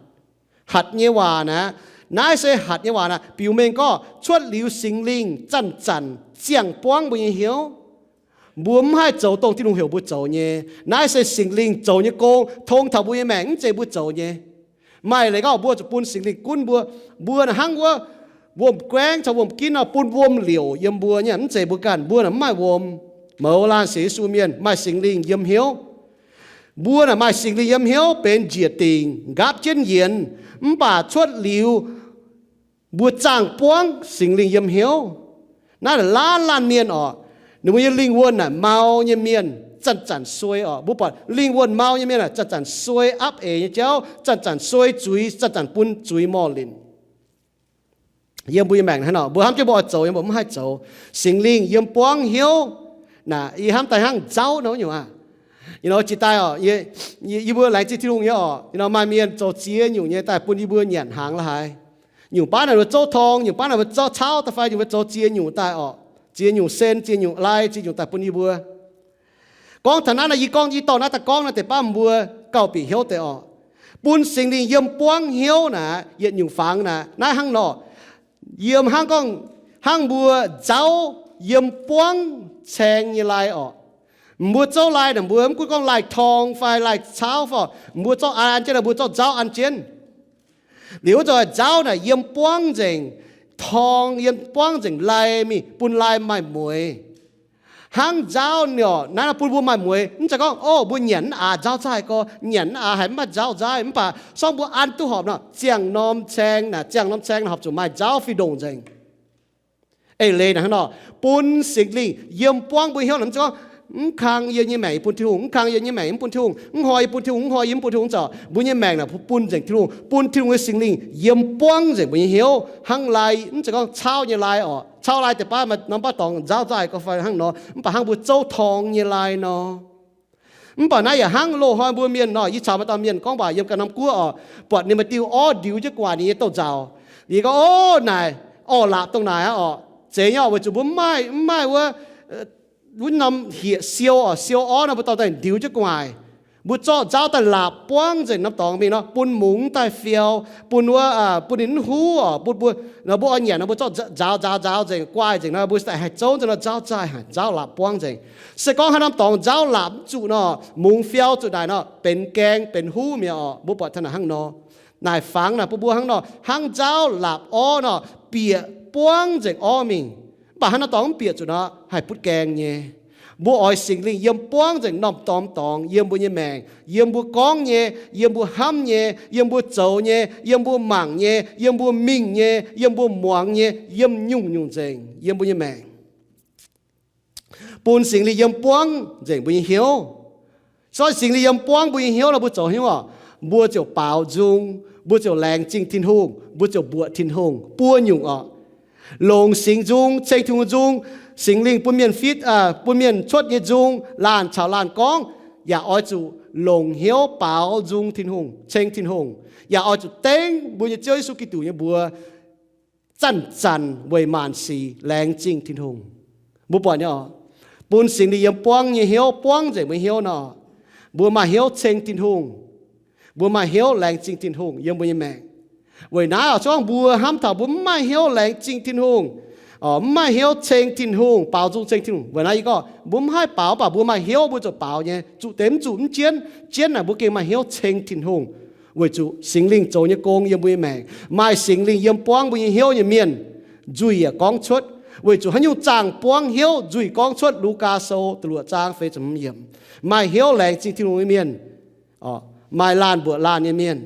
Hatc nyei waac naaic, Naaiv se hatc nyei waac naaic, biux mengh gorngv cuotv liuz Singx Lingh zanc-zanc ziangh buangv mbuo nyei hnyouv. Mbuo mv haih zoux dongh Tin-Hungh heuc mbuo zoux nyei. Naaiv se Singx Lingh zoux nyei gong tong taux mbuo nyei maengc, mv zeiz mbuo zoux nyei. Maaih leiz gorngv mbuo zuqc bun Singx Lingh gunv mbuo. Mbuo naaic hnangv wuov wuom-guaengv caux wuom-ginv nor, bun wuom liouc yiem mbuo nyei, mv zeiz mbuo ganh. Mbuo naaic mv maaih wuom. Mouz laanh sienx Yesu mienh maaih Singx Lingh yiem hnyouv. Mbuo naaic maaih Singx Lingh yiem hnyouv benx njiec dingc nqaapv jienv yienx, mv baac cuotv liuz mbuo zaangh buangv Singx Lingh yiem hnyouv. Naaiv laanh laanh mienh orqc, ninh mbuo nyei lingh wuonh naaic mau nyei mienh zanc-zanc suei orqc. Mbuo buatc lingh wuonh mau nyei mienh naaic zanc-zanc suei apv eix nyei jauv, zanc-zanc suei zuiz, zanc-zanc bun zuiz morh linc. Yiem mbuo nyei maengc hnangv nor, mbuo hnamv jienv mbuo oix zoux, yiem mbuo mv haih zoux. Singx Lingh yiem buangv hnyouv naaic, yie hnamv daaih hnangv nzauv nor nyungc aqv. Jiex daaih orqc, yie mbuo laengz zingh Tin-Hungh nyei orqc, maaih mienh zoux ziex nyungc nyei daaih bun yie mbuo nyanc hnaangx la'haaix. Nyungc baav naaic mbuo zouv torng, nyungc baav naaic mbuo zouv cauv da'fai, ninh mbuo zoux ziex nyungc daaih orqc, ziex nyungc sen, ziex nyungc lai, ziex nyungc daaih bun yie mbuo. Gorngv taux naaiv nor, yie gorngv yie dorh naaiv daaih gorngv naaiv deix baav mbuo gauh bieqc hnyouv deix orqc. Bun Singx Lingh yiem buangv hnyouv naaic, yietc nyungc fangx naaic, naaiv hnangv nor, yiem hnangv gorngv, hnangv mbuo nzauv yiem buangv caeng nyei lai orqc. Mbuo zouv lai naaic, mbuo mv gunv gorngv lai-torng fai lai-cauv fai, mbuo zorqv an jienv, mbuo zorqv nzauv an jienv. Liuz wuov zanc nzauv naaic yiem buangv nzengc, torng yiem buangv nzengc lai mingh, bun lai maaih mueix. Hnangv nzauv nor, naaiv bun mbuo maaih mueix. Mv zeiz gorngv, o, mbuo nyanc mv aax, nzauv nzaaih gorx, nyanc mv aax, haiz mv maaih nzauv nzaaih. Mv baac sorng mbuo an duqv horpc nor, ziangh norm caeng naaic, ziangh norm caeng naaic horpc zuqc maaih nzauv fih ndongc nzengc. Eix leiz naaic hnangv nor, bun Singx Lingh yiem buangv mbuo hnyouv naaic. Mv zeiz gorngv, mv kang yie nyei maengc yie bun Tin-Hungh, mv kang yie nyei maengc yie mv bun Tin-Hungh, mv horpc yie bun Tin-Hungh, mv horpc yie mv bun Tin-Hungh, mv zeiz. Mbuo nyei maengc naaic bun nzengc Tin-Hungh, bun Tin-Hungh nyei Singx Lingh yiem buangv nzengc mbuo nyei hnyouv. Hnangv lai, mv zeiz gorngv cauv nyei lai orqc. Cauv lai deix baav maaih norm baav dorngx nzauv nzaaih gorx fai hnangv nor. Mv baac hnangv mbuo zouv torng nyei lai nor. Mv baac naaiv yaac hnangv loz-hnoi mbuo mienh nor, yie caux maaih dauh mienh gorngv waac yiem ganh norm guoqv orqc, buatc ninh maaih diuh orv ndiux jienv gu'nguaaic ninh nyei douz-nzauc. Yie gorngv, o, naaic, orv laapc dongh naaic orqc, zeiz nyei orqc, weic zuqc mbuo mv maaih, mv maaih wuov, wuov norm hlieqv siou orqc, siou orv nor mbuo dorh daaih ndiux jienv gu'nguaaic. Mbuo zorqv nzauv daaih laapc buangv nzengc norm dorngx mingh nor, bun mungz daaih fiou, bun wuov, bun ninh mv huv orqc, bun mbuo, nor mbuo oix nyanc nor mbuo zorqv nzaaux nzaaux nzaaux nzengc, guaih nzengc nor mbuo daaih haih zouv nzengc nor, nzauv zaaih haaix, nzauv laapc buangv nzengc. Se gorngv haaix norm dorngx nzauv laapc mv zuqc nor, mungz fiou zuqc naaic nor, benx gaeng benx huv mi'aqv orqc. Mbuo buatc taux naaic hnangv nor. Naaic fangx naaic bun mbuo hnangv nor, hnangv nzauv laapc orv nor, bieqc buangv nzengc orv mingh. Mv baac hnangv nor dorngx mv bieqc zuqc nor, haih butv gaeng nyei. Mbuo oix Singx Lingh yiem buangv nzengc norm-norm dorngx yiem mbuo nyei maengc, yiem mbuo gorngv nyei, yiem mbuo hnamv nyei, yiem mbuo zoux nyei, yiem mbuo mangc nyei, yiem mbuo mingh nyei, yiem mbuo muangx nyei, yiem nyungc-nyungc nzengc yiem mbuo nyei maengc. Bun Singx Lingh yiem buangv nzengc mbuo nyei hnyouv. Se gorngv Singx Lingh yiem buangv mbuo nyei hnyouv nor, mbuo zoux hnyouv orqc, mbuo ziouc baaux nzung, mbuo ziouc laengz zingh Tin-Hungh, mbuo ziouc mbuoqc Tin-Hungh buo nyungc orqc. Longc singx nzung, ceng Tin-Hungh nzung, Singx Lingh bun mienh fitv, bun mienh cuotv nyei nzung, laanh caux laanh gorngv, yaac oix zuqc longc hnyouv baaux nzung Tin-Hungh, ceng Tin-Hungh, yaac oix zuqc dengv mbuo nyei Ziouv Yesu Giduc nyei mbuox, zanc-zanc weic maanc sic laengz zingh Tin-Hungh. Mbuo buatc nyei orqc, bun Singx Lingh yiem buangv nyei hnyouv buangv nzengc mbuo hnyouv nor, mbuo maaih hnyouv ceng Tin-Hungh, mbuo maaih hnyouv laengz zingh Tin-Hungh yiem mbuo nyei maengc. Weic naaiv orqc, se gorngv mbuo hnamv taux mbuo mv maaih hnyouv laengz zingh Tin-Hungh, mv maaih hnyouv ceng Tin-Hungh, baaux nzung ceng Tin-Hungh, weic naaiv yie gorngv mbuo mv haih baaux, mv baac mbuo maaih hnyouv mbuo ziouc baaux nyei. Zuqc deix mv zuqc mv jienv, jienv naaic mbuo gengh maaih hnyouv ceng Tin-Hungh. Weic zuqc Singx Lingh zoux nyei gong yiem mbuo nyei maengc, maaih Singx Lingh yiem buangv mbuo nyei hnyouv nyei mienh, nzuih yaac gorngv cuotv. Weic zuqc haaix nyungc zaangh buangv hnyouv, nzuih gorngv cuotv. Lugaa Sou da'luoqc zaang feix ziepc hmz yiemc. Maaih hnyouv laengz zingh Tin-Hungh nyei mienh, maaih laanh mbuoqc laanh nyei mienh.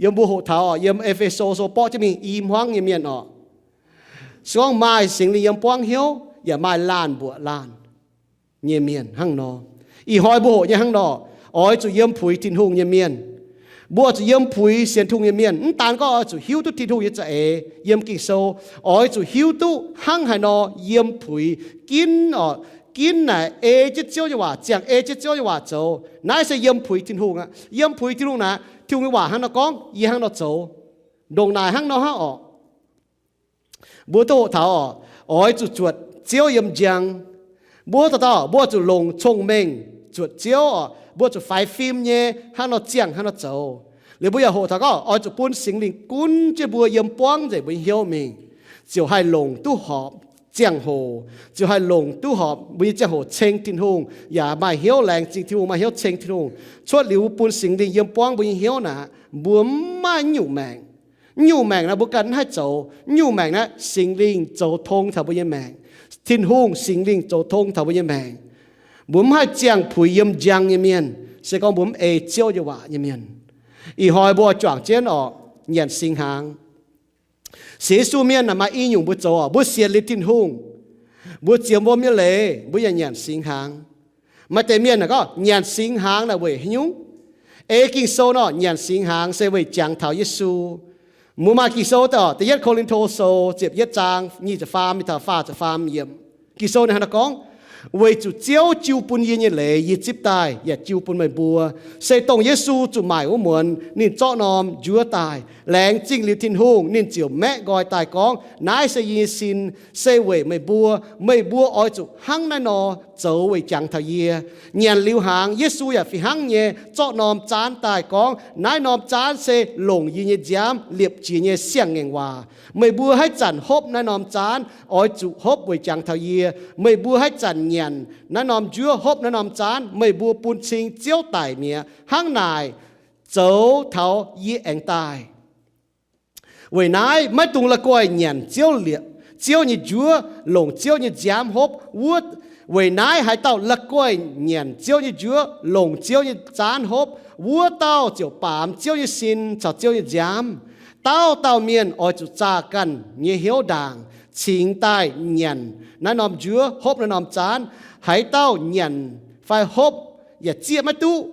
Yiem mbuo hoqc taux orqc, yiem E^fe^so Sou borqv jienv mingh i hmuangv nyei mienh orqc. Se gorngv maaih Singx Lingh yiem buangv hnyouv, yaac maaih laanh mbuoqc laanh nyei mienh hnangv nor. Ih hnoi mbuo hoqc nyei hnangv nor, oix zuqc yiem puix Tin-Hungh nyei mienh. Mbuo oix zuqc yiem puix sienx Tin-Hungh nyei mienh. Mv daan gorngv oix zuqc hiuv duqv Tin-Hungh nyei za'eix yiem Ging-Sou, oix zuqc hiuv duqv hnangv haaix nor yiem puix ginv orqc, ginv naaic ei jienv Ziouv nyei waac, ziangh ei jienv Ziouv nyei waac zoux. Naaiv se yiem puix Tin-Hungh aqv. Yiem puix Tin-Hungh naaic, Tin-Hungh nyei waac hnangv nor gorngv, yie hnangv nor zoux. Ndongc naaic hnangv nor hnangv orqc. Mbuo duqv hoqc taux orqc, oix zuqc zuotc Ziouv yiem njang. Mbuo dauh dauh mbuo zuqc longc cong-mengh zuotc Ziouv orqc, mbuo zuqc faix fim nyei hnangv nor ziangh hnangv nor zoux. Liuz mbuo yaac hoqc taux gorngv oix zuqc bun Singx Lingh gunv jienv mbuo yiem buangv nzengc mbuo nyei hnyouv mingh, ziouc haih longc duqv horpc ziangh hoc, ziouc haih longc duqv horpc mbuo nyei ziangh hoc ceng Tin-Hungh, yaac maaih hnyouv laengz zingh Tin-Hungh, maaih hnyouv ceng Tin-Hungh. Cuotv liuz mbuo bun Singx Lingh yiem buangv mbuo nyei hnyouv naaic, mbuo mv maaih nyungc maengc. Nyungc maengc naaiv mbuo ganh mv haih zoux. Nyungc maengc naaiv Singx Lingh zoux tong taux mbuo nyei maengc. Tin-Hungh Singx Lingh zoux tong taux mbuo nyei maengc. Mbuo mv haih ziangh puix yiem njang nyei mienh, se gorngv mbuo mv ei Ziouv nyei waac nyei mienh. Ih hnoi mbuo oix juangc jienv orqc, nyanc singx hnaangx. Sienx Yesu mienh naaic maaih i nyungc mbuo zoux orqc, mbuo sienx liuz Tin-Hungh, mbuo ziemx wuom nyei leiz, mbuo yaac nyanc singx hnaangx. Maaih deix mienh naaic gorngv nyanc singx hnaangx naaic weic haaix nyungc? Ei Ging-Sou nor, nyanc singx hnaangx se weic jangx taux Yesu. Mbuo maaih Ging-Sou daaih orqc, Da'yietv Ko^lin^to Sou ziepc yietv zaang nyic ziepc faam mingh taux faah ziepc faam yiemc. Ging-Sou ninh hnangv naaiv gorngv, weic zuqc Ziouv jiu bun yie nyei leiz yie zipv daaih yaac jiu bun meih mbuo. Se dongh Yesu zuqc maaic wuov muonz ninh zorqv norm njuov daaih. Laengz zingh liuz Tin-Hungh, ninh ziouc maeqv nqoi daaih gorngv, naaiv se yie nyei sin, se weic meih mbuo. Meih mbuo oix zuqc hnangv naaiv nor zoux weic jangx taux yie. Nyanc liuz hnaangx, Yesu yaac fih hnangv nyei zorqv norm zaanv daaih gorngv, naaiv norm zaanv se longc yie nyei nziaamv liepc jiez nyei siang-ngaengc waac. Meih mbuo haaix zanc hopv naaiv norm zaanv, oix zuqc hopv weic jangx taux yie. Meih mbuo haaix zanc nyanc naaiv norm njuov, hopv naaiv norm zaanv, meih mbuo bun cing Ziouv daic mi'aqv. Hnangv naaic zoux taux yie aengx daaih. Weic naaiv maiv dungx la'guaih nyanc Ziouv liepc, Ziouv nyei njuov, longc Ziouv nyei nziaamv hopv wuov. Weic naaiv haaix dauh la'guaih nyanc Ziouv nyei njuov, longc Ziouv nyei zaanv hopv, wuov dauh ziouc baamz Ziouv nyei sin caux Ziouv nyei nziaamv. Dauh dauh mienh oix zuqc zaah ganh nyei hnyouv ndaangc cingx daaih nyanc naaiv norm njuov, hopv naaiv norm zaanv. Haaix dauh nyanc fai hopv yaac zieqv maiv duqv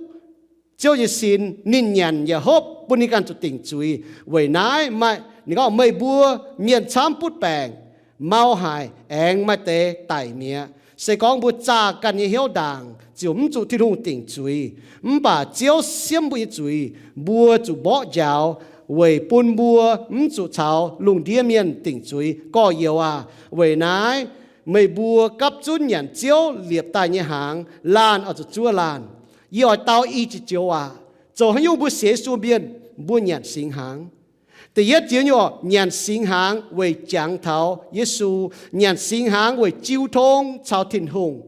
Ziouv nyei sin, ninh nyanc yaac hopv bun ninh ganh zuqc dingc zuiz. Weic naaiv maaih, ninh gorngv meih mbuo mienh camv butv baengc, mau haic, aengx maaih deix daic mi'aqv. Se gorngv mbuo zaah ganh nyei hnyouv ndaangc, ziouc mv zuqc Tin-Hungh dingc zuiz. Mv baac Ziouv siemv mbuo nyei zuiz, mbuo zuqc mborqv njaaux weic bun mbuo mv zuqc caux lungh ndiev mienh dingc zuiz. Gorx-youz aac, weic naaiv meih mbuo gapv zunv nyanc Ziouv liepc daaih nyei hnaangx, laanh oix zuqc zuov laanh. Yie oix dau i jiex joux waac. Zoux haaix nyungc mbuo sienx Yesu mienh, mbuo nyanc singx hnaangx? Da'yietv jiex nyungc, nyanc singx hnaangx weic jangx taux Yesu, nyanc singx hnaangx weic jiu tong caux Tin-Hungh.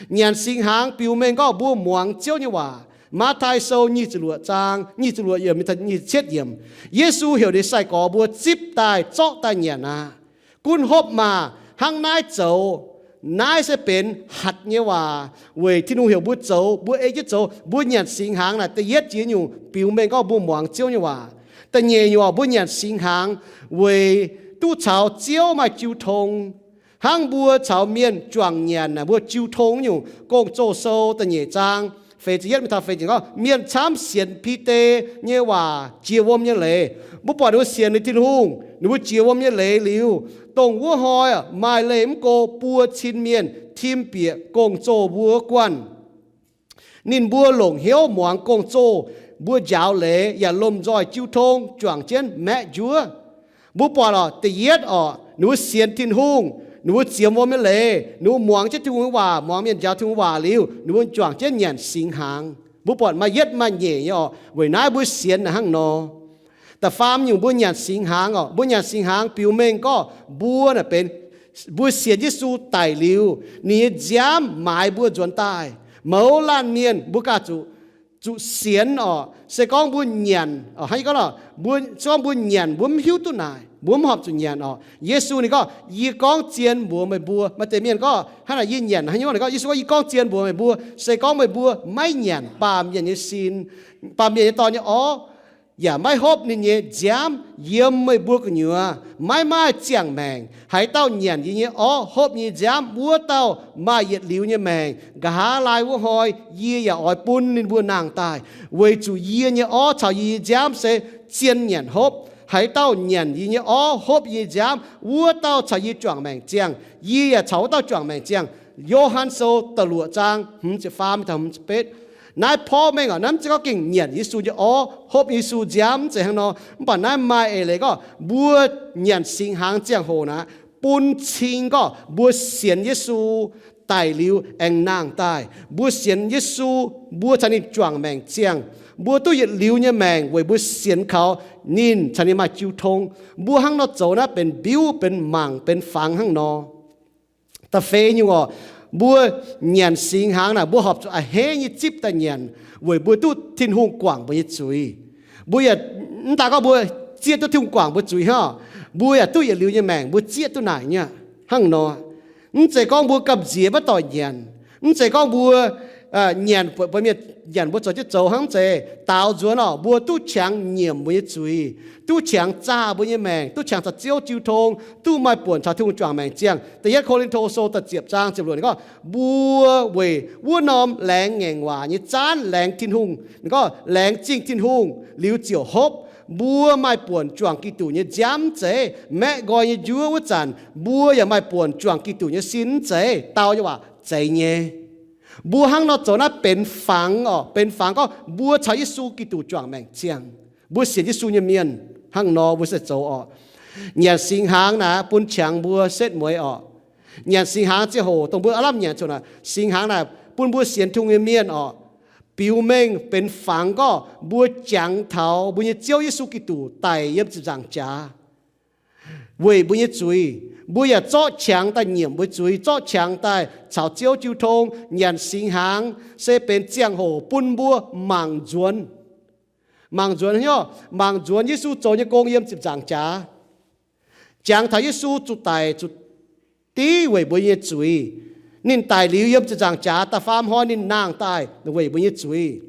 Nyanc singx hnaangx biux mengh gorngv mbuo muangx Ziouv nyei waac. Matv^taai Sou nyic ziepc luoqc zaang, nyic ziepc luoqc yiemc, nyic ziepc cietv yiemc, Yesu heuc ninh sai-gorx mbuo zipv daaih zorqv daaih nyanc aqv. Gunv hopv maah! Hnangv naaiv zoux, naaiv se benx hatc nyei waac weic Tin-Hungh heuc mbuo zoux, mbuo ei jienv zoux. Mbuo nyanc singx hnaangx naaic da'yietv jiex nyungc biux mengh gorngv mbuo muangx Ziouv nyei waac. Da'nyeic nyungc, mbuo nyanc singx hnaangx weic duqv caux Ziouv maaih jiu tong. Hnangv mbuo caux mienh juangc nyanc naaic, mbuo jiu tong nyungc, Gong-Zoh Sou da'nyeic zaang feix ziepc yietv mingh taux feix ziepc gorngv, mienh camv sienx Bide nyei waac jiex wuom nyei leiz. Mbuo buatc ninh mbuo sienx liuz Tin-Hungh, ninh mbuo jiex wuom nyei leiz liuz, dongh wuov hnoi maaih leih mv go buo cin mienh tim bieqc gong-zoh mbuo guanh. Ninh mbuo longc hnyouv muangx gong-zoh mbuo njaaux leiz yaac lomh nzoih jiu tong juangc jienv maeqv njuov. Mbuo buatc orqc, da'yietv orqc, ninh mbuo sienx Tin-Hungh, ninh mbuo ziemx wuom nyei leiz, ninh mbuo muangx jienv Tin-Hungh nyei waac, muangx mienh njaaux Tin-Hungh waac liuz, ninh mbuo juangc jienv nyanc singx hnaangx. Mbuo buatc maaih yietv maaih nyeic nyei orqc. Weic naaiv mbuo sienx naaic hnangv nor. Da'faam nyungc, mbuo nyanc singx hnaangx orqc. Mbuo nyanc singx hnaangx biux mengh gorngv mbuo naaic benx, mbuo sienx Yesu daic liuz, ninh nyei nziaamv maaiz mbuo nzuonx daaih. Mouz laanh mienh mbuo ganh zuqc, zuqc sienx orqc. Se gorngv mbuo nyanc orqc, hnangv yie gorngv orqc, mbuo, se gorngv mbuo nyanc mbuo mv hiuv duqv naaic, mbuo mv horpc zuqc nyanc orqc. Yesu ninh gorngv, yie gorngv zien mbuox meih mbuo. Maaih deix mienh gorngv, hnangv naaic yie nyanc hnangv nyungc, ninh gorngv, Yesu gorngv, yie gorngv zien mbuox meih mbuo, se gorngv meih mbuo maiv nyanc baamh mienh nyei sin, baamh mienh nyei dorn nyei orv, yaac maiv hopv ninh nyei nziaamv, yiem meih mbuo gu'nyuoz maiv maaih ziangh maengc. Haaix dauh nyanc yie nyei orv, hopv yie nyei nziaamv, wuov dauh maaih yietc liuz nyei maengc. Nqa'haav laai wuov hnoi yie yaac oix bun ninh mbuo nangh daaih, weic zuqc yie nyei orv caux yie nyei nziaamv se zien nyanc hopv. Haaix dauh nyanc yie nyei orv, hopv yie nyei nziaamv, wuov dauh caux yie juangc maengc ziangh, yie yaac caux wuov dauh juangc maengc ziangh. Yo^han Sou da'luoqc zaang hmz ziepc faam mingh taux hmz ziepc betv. Naaiv porv mengh orqc, naaiv mv zeiz gorngv gengh nyanc Yesu nyei orv, hopv Yesu nziaamv, mv zeiz hnangv nor. Mv baac naaiv maaih eix leiz gorngv mbuo nyanc singx hnaangx ziangh hoc naaic, bun cing gorngv mbuo sienx Yesu daic liuz aengx nangh daaih. Mbuo sienx Yesu, mbuo caux ninh juangc maengc ziangh. Mbuo duqv yietc liuz nyei maengc weic mbuo sienx kaux ninh caux ninh maaih jiu tong. Mbuo hnangv nor zoux naaiv benx mbiuv, benx mangc, benx fangx hnangv nor. Da'feix nyungc oc, mbuo nyanc singx hnaangx naaic, mbuo horpc zuqc a'hneiv nyei zipv daaih nyanc, weic mbuo duqv Tin-Hungh guangc mbuo nyei zuiz. Mbuo yaac, mv daaih gorngv mbuo zieqv duqv Tin-Hungh guangc mbuo zuiz hnangv, mbuo yaac duqv yietc liuz nyei maengc mbuo zieqv duqv naaic nyei hnangv nor. Mv zeiz gorngv mbuo gamh nziex maiv dorh nyanc, mv zeiz gorngv mbuo nyanc, mbuo mienh nyanc mbuo zoux jienv zoux hnangv, mv zeiz. Daaux nzuonx oc, mbuo duqv qangx nyiemc mbuo nyei zuiz, duqv qangx zaah mbuo nyei maengc, duqv qangx caux Ziouv jiu tong, duqv maaih buonc caux Tin-Hungh juangc maengc ziangh. Da'yietv Ko^lin^to Sou da'ziepc zaang ziepc luoqc ninh gorngv, mbuo weic wuov norm laengz ngaengc waac nyei zaanv, laengz Tin-Hungh, ninh gorngv laengz zingh Tin-Hungh liuz ziouc hopv. Mbuo maaih buonc juangc Giduc nyei nziaamv mv zeiz? Maeqv nqoi nyei njuov wuov zanc mbuo yaac maaih buonc juangc Giduc nyei sin mv zeiz? Dau nyei waac, zeiz nyei. Mbuo hnangv nor zoux naaiv benx fangx oc, benx fangx gorngv mbuo caux Yesu Giduc juangc maengc ziangh. Mbuo sienx Yesu nyei mienh hnangv nor mbuo se zoux oc. Nyanc singx hnaangx naaic bun qangx mbuo setv mueiz oc. Nyanc singx hnaangx ziangh hoc dongh mbuo aav lamh nyanc zuqc naaic, singx hnaangx naaic bun mbuo sienx Tin-Hungh nyei mienh oc, biux mengh benx fangx gorngv mbuo jangx taux mbuo nyei Ziouv Yesu Giduc daic yiem ziepc nzaangc jaax weic mbuo nyei zuiz. Mbuo yaac zorqv qangx daaih nyiemc mbuo zuiz, zorqv qangx daaih caux Ziouv jiu tong. Nyanc singx hnaangx se benx ziangh hoc bun mbuo mangc nzuonx, mangc nzuonx hnyouv, mangc nzuonx Yesu zoux nyei gong yiem ziepc nzaangc jaax, jangx taux Yesu zuqc daic zuqc div weic mbuo nyei zuiz. Ninh daic liuz yiem ziepc nzaangc jaax, da'faam hnoi ninh nangh daaih weic mbuo nyei zuiz.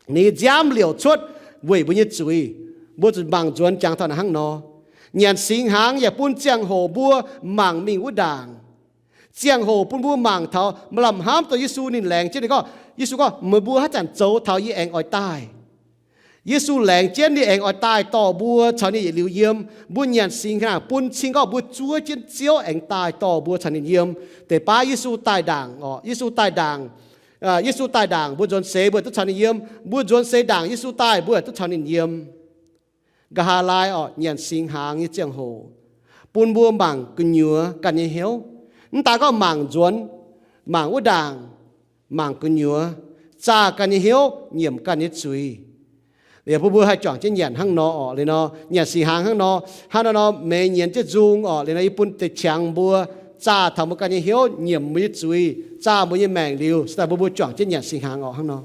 Ninh nyei nziaamv liouc cuotv weic mbuo nyei zuiz. Mbuo zuqc mangc nzuonx jangx taux naaic hnangv nor. Nyanc singx hnaangx yaac bun ziangh hoc mbuo mangc mingh wuov ndaangc. Ziangh hoc bun mbuo mangc taux maaih lamh hnamv dongh Yesu ninh laengz jienv ninh gorngv, Yesu gorngv, meih mbuo haaix zanc zoux taux yie aengx oix daaih? Yesu laengz jienv ninh aengx oix daaih dorh mbuo caux ninh yietc liuz yiem. Mbuo nyanc singx hnaangx bun cing gorngv mbuo zuov jienv Ziouv aengx daaih dorh mbuo caux ninh yiem. Deix baav Yesu daaih ndaangc oc, Yesu daaih ndaangc, Yesu daaih ndaangc mbuo nzuonx seix mbuo yaac duqv caux ninh yiem. Mbuo nzuonx seix ndaangc Yesu daaih mbuo yaac duqv caux ninh yiem. Nqa'haav laai oc, nyanc singx hnaangx nyei ziangh hoc bun mbuo mangc gu'nyuoz ganh nyei hnyouv. Mv daaih gorngv mangc nzuonx, mangc wuov ndaangc, mangc gu'nyuoz, zaah ganh nyei hnyouv, nyiemc ganh nyei zuiz. Liuz bun mbuo haih juangc jienv nyanc hnangv nor oc. Liuz nor nyanc singx hnaangx hnangv nor, hnangv nor nor meix nyienz jienv nzung oc. Liuz nor yie bun deix qangx mbuo zaah taux mbuo ganh nyei hnyouv, nyiemc mbuo nyei zuiz, zaah mbuo nyei maengc liuz, se daaih bun mbuo juangc jienv nyanc singx hnaangx oc hnangv nor.